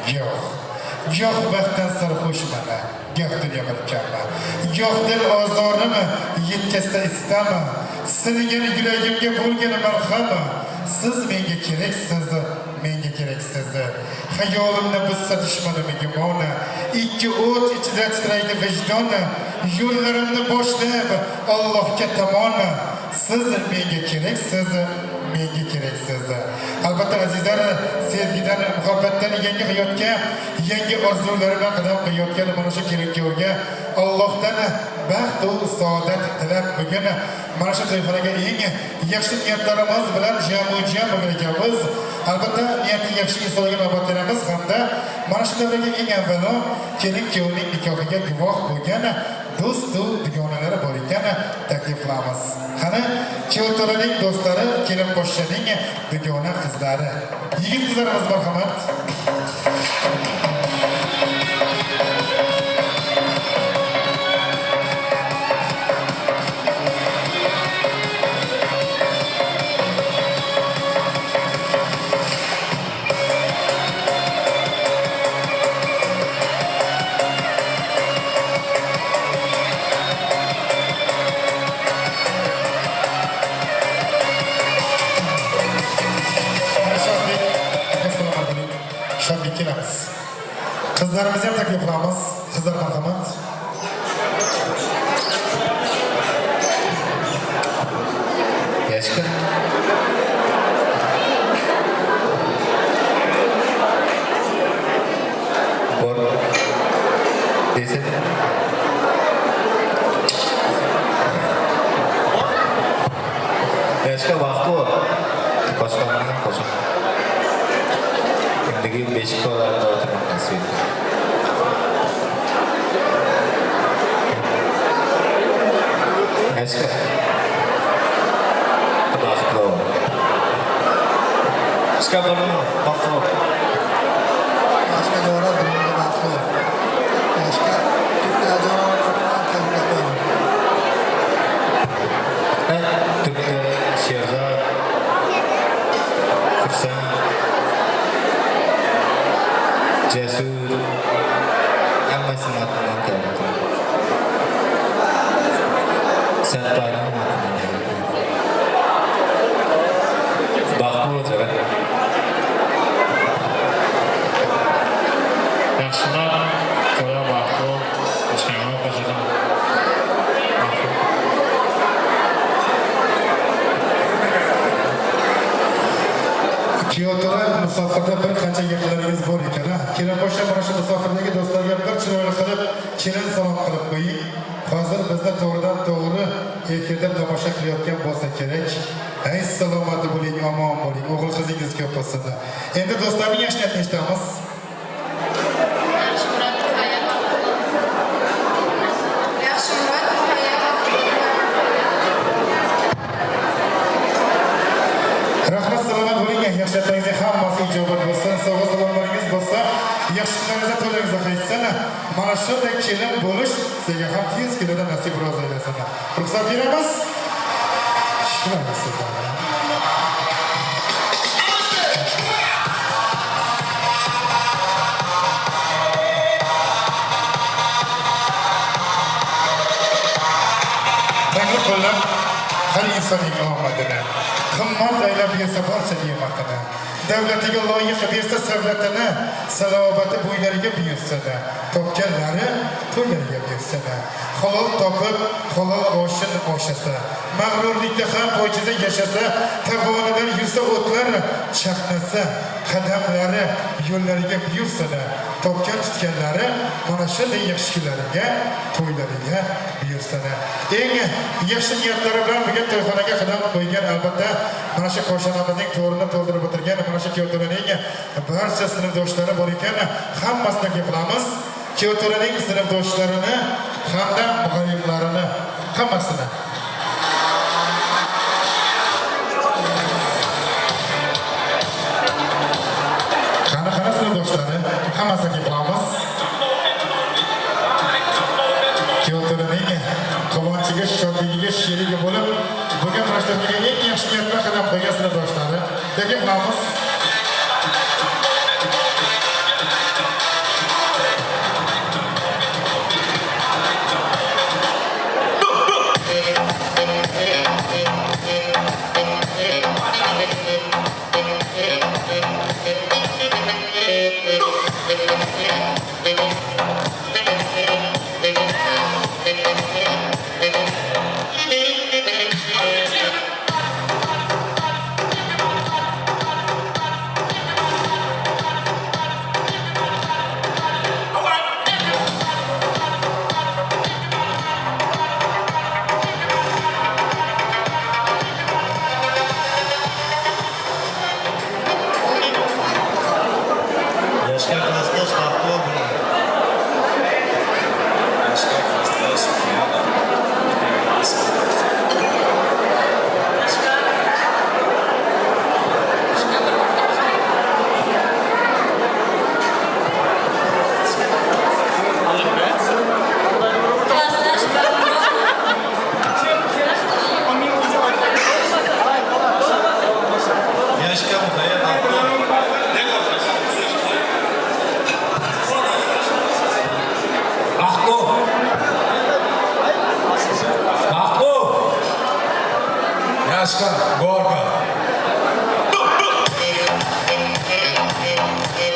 Goh, goh baxtdan sarxushman, goh dunyo milkamman. Goh dil ozorimi yetkazsa istama, singan yuragimga bo'lgan marhama. Siz menga keraksiz, menga keraksiz. Xayolimni buzsa dushmanim gumoni, ikki o't ichida titraydi vijdoni, yo'llarimni boshlab Allohga tomon. Siz menga keraksiz, menga keraksiz. Albatta azizlar, sevgidan, muhabbatdan yangi hayotga, yangi orzular bilan qadam qo'yayotgan mana shu kelin kuyovga Allohdan baxt va saodat tilab bugun mana shu to'yxonaga eng yaxshi niyatlarimiz bilan jamu jam bo'lgan ekanmiz. Albatta niyati yaxshi insonlarga navbat beramiz hamda mana shu davraga eng avvalo kelin kuyovning nikohiga guvoh bo'lgan do'st-u dugonalari bor ekan taklif qilamiz. Qani kuyov do'stlari, kelin qo'shnining dugona qizlari. Yigit qizlarimiz marhamat. Shodlik, assalomu alaykum. Shodlik kelamiz. Qizlarimizni ham taklif qilamiz. Qizlar marhamat. Yashka. Bor. Desa. Yashka vaqti bor. Boshqalardan qo'shiq. Endigi beshik to'ylarida o'tirmoq nasib etdi. Yashka. Baxtli ol. Ishga bo'lma, baxtli ol. Yoshga jo'ra bilimga baxtli ol. Yoshga Turkiya jo'ra tabriklar qo'yaman. Turkda Sherzod, Xursand, Jasur, hammasini otidan tabriklayman. Satparni otidan tabriklayman. Baxtli bo'l, jo'ra. Yaxshilar, to'ya baxtli ol, ishingni qo'shadan. Baxtli. Kuyovto'ra musofirda bir qancha yaqinlaringiz bor ekan, ha? Kelin qo'shni mana shu musofirdagi do'stlarga bir chiroyli qilib kelin salom qilib qo'ying. Hozir bizni to'g'ridan to'g'ri efirda tomosha qilayotgan bo'lsa kerak. Ay salomat bo'ling, omon bo'ling. O'g'il qizingiz ko'p bo'lsin. Endi do'stlarning yaxshi niyatini eshitamiz. Yaxshi Murod Ruhaya baxtli. Yaxshi Murod Ruhaya baxtli. Rahmat, salomat bo'ling. Yaxshi niyatlaringizning hammasi ijobat bo'lsin. Sovg'a salomlaringiz bo'lsa, yaxshi kunlaringizda to'ylaringizda qaytsin. Mana shunday kelin bo'lish sizga ham tez kunlarda nasib ro'zi aylasin. Ruxsat beramiz. Chiroyli sizlarga. Tangri qo'llab har insonning omadini, qimmat aylab bersa barcha ne'matini, davlatiga loyiq bersa savlatini, salobati bo'ylariga buyursin, topganlari to'ylariga buyursin. Halol topib, halol oshin oshasa, mag'rurlikda ham pokiza yashasa, tovonidan yursa o'tlar chaqnasa, qadamlari yo'llariga buyursin, topgan tutganlari mana shunday yaxshi kunlariga, to'ylariga buyursin. Eng yaxshi niyatlari bilan bugun to'yxonaga qadam qo'ygan albatta mana shu koshonamizning to'rini to'ldirib o'tirgan mana shu kuyovto'raning barcha sinfdoshlari bor ekan, hammasini taklif qilamiz. Kuyovto'raning sinfdoshlarini hamda muallimlarini hammasini. Qani qani sinfdoshlari, hammasini taklif qilamiz. Kuyovto'raning quvonchiga, shodligiga sherigi bo'lib, bugun mana shu eng yaxshi niyat bilan qadam qo'ygan sinfdoshlari taklif qilamiz. Yashka klassdosh baxtli bo'ling. Yashka klassdosh Klassdosh baxtli. Yashka muhayyo baxtli. Baxtli. Baxtli. Yashka, Gorka.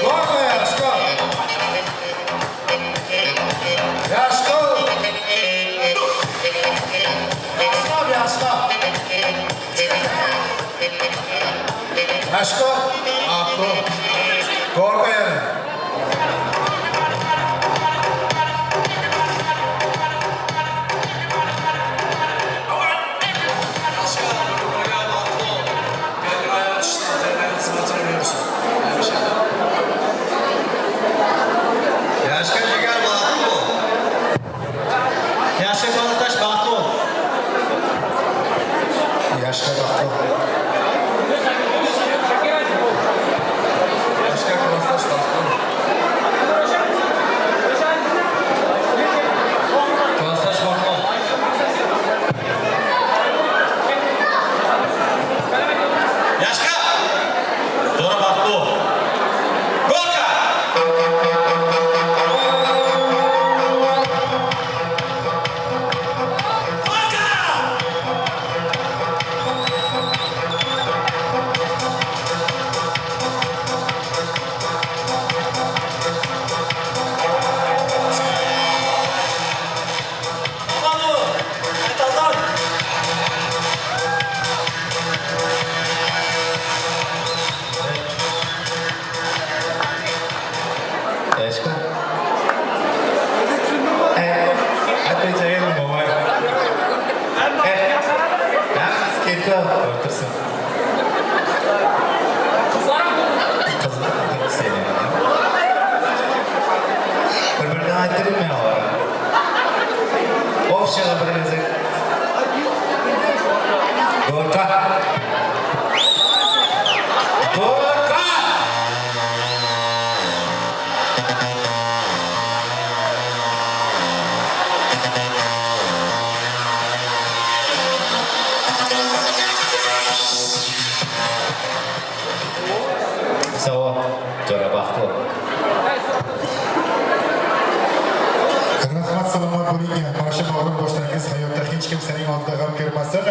Gorka, Yashka. Yashka. Yashka, Yashka. Yashka, Baxtli. Gorka yana. Yashka jigar baxtli bo'l. Yashka klassdosh baxtli bo'l. Yashka baxtli. Yashka klassdosh baxtli. Klassdosh baxtli. Yashka! To'g'ri baxtli. Gorka! Gorka! Amanu! Metaldan! Yashka. Aytmayacak boboy. Hammasi ketdi, o'tirsin. Qizni sevmayman. Bir-biridan ayttirmayman. Общего bir-birimizga. Gorka. Gorka! Savol, jo'ra baxtli. Rahmat, salomat bo'ling. Mana shu mag'rur boshlaringiz hayotda hech kim sening oldida g'am ko'rmasin.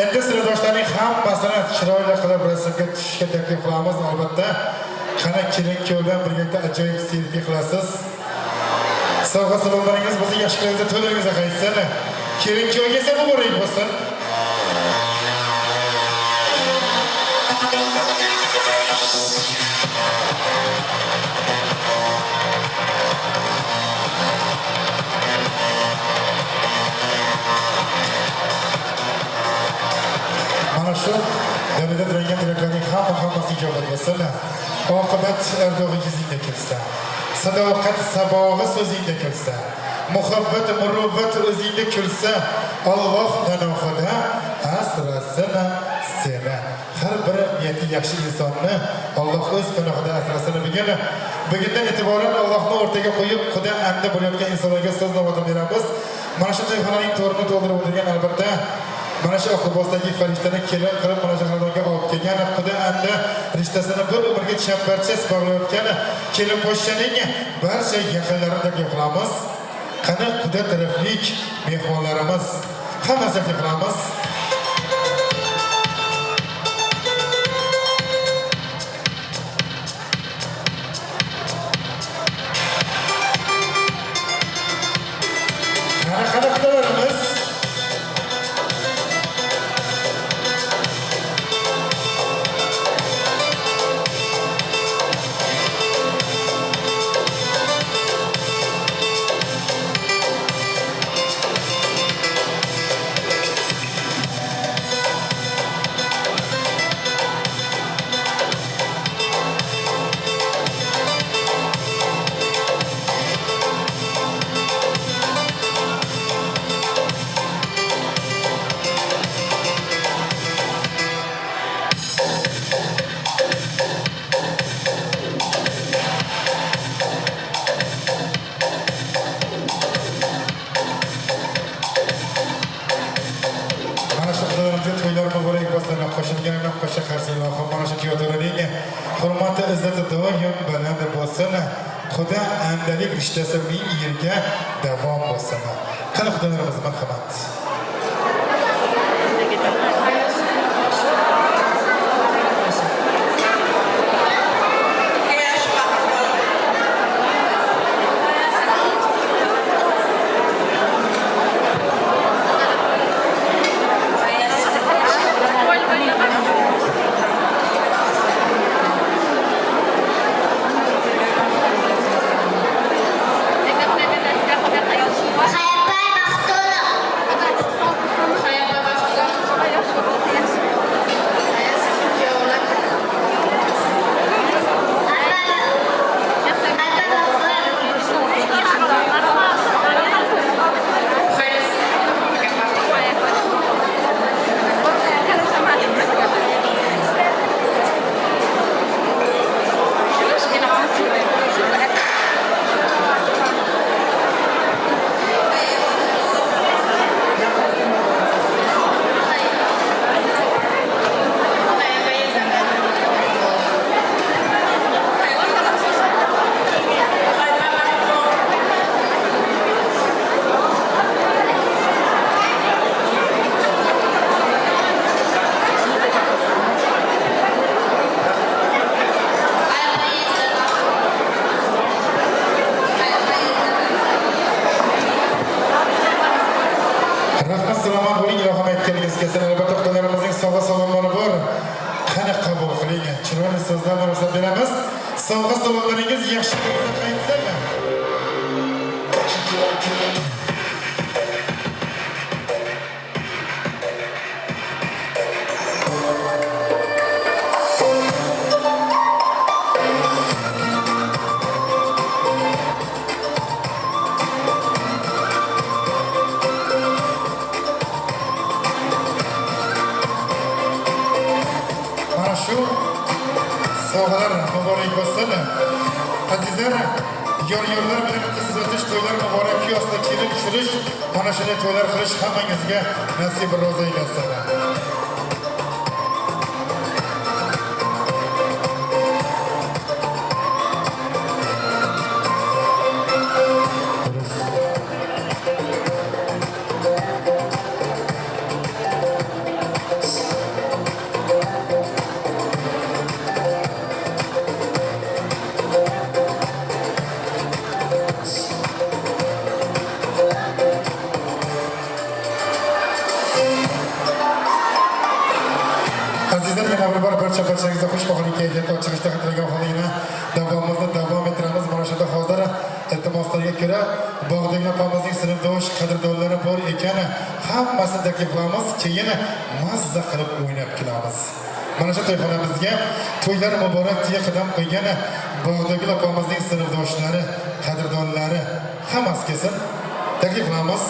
Endi sinfdoshlarning hammasini chiroyli qilib rasmga tushishga taklif qilamiz albatta. Qani kelin kuyov bilan birgalikda ajoyib selfi qilasiz. Sovg'a salomlaringiz bo'lsa, yaxshi kunlaringizda to'ylaringizga qaytsin. Kelin kuyovga esa muborak bo'lsin. Mana shu davrada tilangan tilaklarning hammasi ijobat bo'lsin. Oqibat ardog'i yuzingda kelsa, sadoqat sabog'i so'zingda kelsa, muhabbat muruvvat o'zingda kulsa, Alloh panohida asrasin seni. Har bir niyati yaxshi insonni Alloh o'z panohida asrasin. Bugundan e'tiboran Allohni o'rtaga qo'yib, Xudo anda bo'layotgan insonlarga so'z navbatini beramiz. Mana shu to'yxonaning to'rini to'ldirib o'tirgan albatta mana shu oqlibosdagi farishtani kelin qilib mana shu xonadonga olib kelgan, Xudo anda rishtasini bir umrga chambarchas bog'layotgan kelin poshshaning barcha yaqinlarini taklif qilamiz. Qani Xudo taraflik mehmonlarimiz, hammasi taklif qilamiz. Qani qani xudolarimiz? Qaddi izzati doim baland bo'lsin. Xudo andalik rishtasi ming yilga davom bo'lsin. Qani xudolarimiz marhamat. Rahmat, salomat bo'ling, ilohim aytganingiz kelsin. Albatta xudolarimizning sovg'a salomlari bor. Qani qabul qiling. Chiroyli so'zlar bilan ruxsat beramiz. Sovg'a salomlaringiz yaxshi bo'lsa qaytsin. Mana shu sovg'alar muborak bo'lsin. Azizlar, yor-yorlar bilan qiz uzatish to'ylar muborak, kiyosda kelin tushirish, mana shunday to'ylar qilish hammangizga nasib ro'za aylasin. Azizlar, yana bir bor barcha barchangizga xushboqlik kayfiyat chiqishda tilagan holda davomimizni davom ettiramiz. Mana shunda hozir iltimoslarga ko'ra Bog'dagi opamizning sinfdosh qadrdonlari bor ekan, hammasini taklif qilamiz, keyin mazza qilib o'ynab kelamiz. Mana shu to'yxonamizga to'ylar muborak deya qadam qo'ygan Bog'dagi opamizning sinfdoshlari, qadrdonlari hammasi kelsin, taklif qilamiz.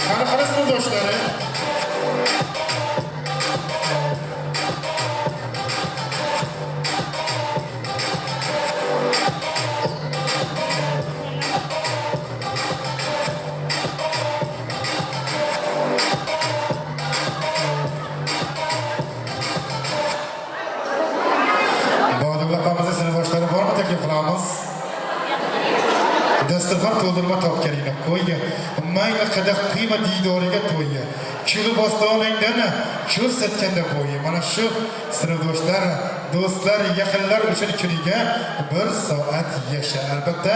Qani qani sinfdoshlari? Bog'dagi opamizning sinfdoshlari bormi, taklif qilamiz. Dasturxon to'ldirma topganingni qo'yga, mayli qadah quyma diydoriga to'yga. Kulib ostonangdan ko'rsatganda bo'yi. Mana shu sinfdoshlar, do'stlar, yaqinlar uchun kuniga bir soat yasha. Albatta,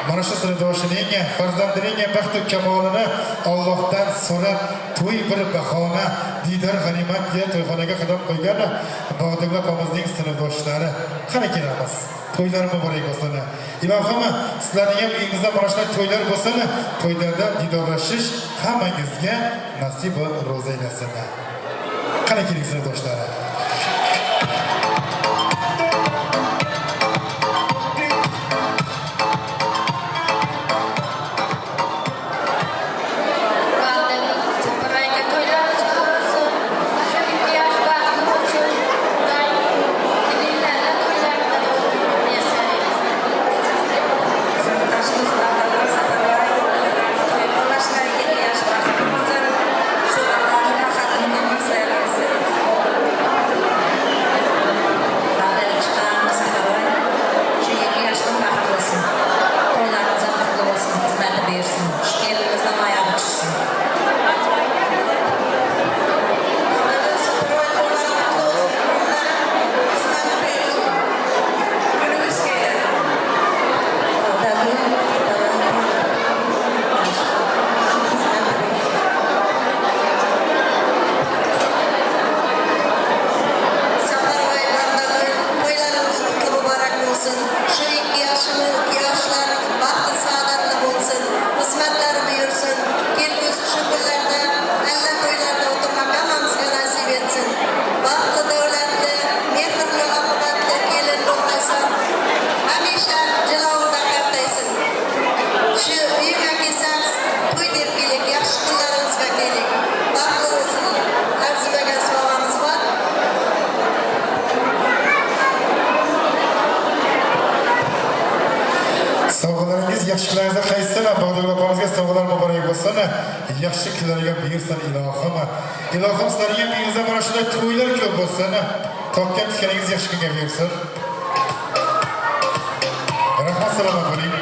mana shu sinfdoshining, farzandining baxtu kamolini Allohdan so'rab, to'y bir bahona, diydor g'animat deya to'yxonaga qadam qo'ygan Bog'dagi opamizning sinfdoshlari. Qani kelamiz. To'ylar muborak bo'lsin. Ilohim, sizlarning ham uyingizda mana shunday to'ylar bo'lsin. To'ylarda diydorlashish hammangizga nasib va ro'za aylasin. Qani keling sinfdoshlari. Safarlar, Sovg'alar muborak bo'lsin. Yaxshi kunlarga buyursin ilohim. Ilohim, sizlarga ham uyingizda mana shunday to'ylar ko'p bo'lsin. Topgan tutganingiz yaxshi kunga buyursin. Rahmat, salomat bo'ling.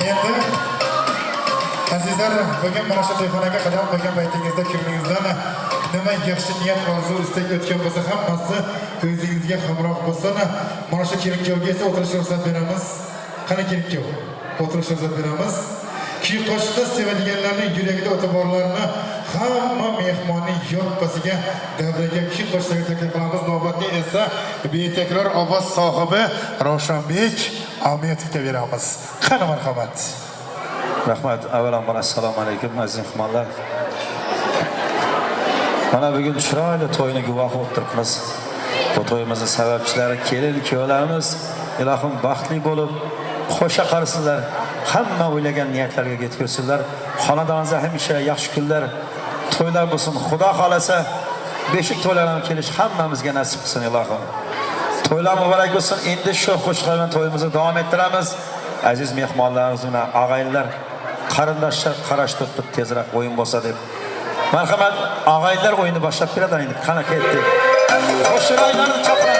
Endi, azizlar, bugun mana shu to'yxonaga qadam qo'ygan paytingizda ko'nglingizdan nima yaxshi niyat, orzu, istak o'tgan bo'lsa, hammasi o'zingizga hamroh bo'lsin. Mana shu kelin kuyovga esa o'tirishga ruxsat beramiz. Qani kelin kuyov, o'tirishga ruxsat beramiz. Kuy qo'shiqni sevadiganlarning yuragida o'ti borlarni, hamma mehmonning yoppasiga, davraga kuy qo'shiqlarga taklif qilamiz. Navbatni esa betakror ovoz sohibi Ravshanbek Ametovga beramiz. Qani, marhamat. Rahmat. Avvalambor, assalomu alaykum, aziz mehmonlar. Mana bugun chiroyli to'yni guvohi bo'lib turibmiz. Bu to'yimizni sababchilari kelin kuyovlarimiz, ilohim, baxtli bo'lib, qo'sha qarisinlar. Hamma o'ylagan niyatlarga yetkazsinlar. Xonadoningizda hamisha yaxshi kunlar, to'ylar bo'lsin. Xudo xolasa, beshik to'ylar kelish hammamizga nasib qilsin, ilohim. To'ylar muborak bo'lsin. Endi shu qo'shiqlar bilan to'yimizni davom ettiramiz. Aziz mehmonlarimiz bilan og'aynilar, qarindoshlar qarashtirib, tezroq o'yin bo'lsa deb. Marhamat, og'aynilar o'yinni boshlab beradi endi. Qani, ketdik. Qo'shiqlarni chaqiramiz.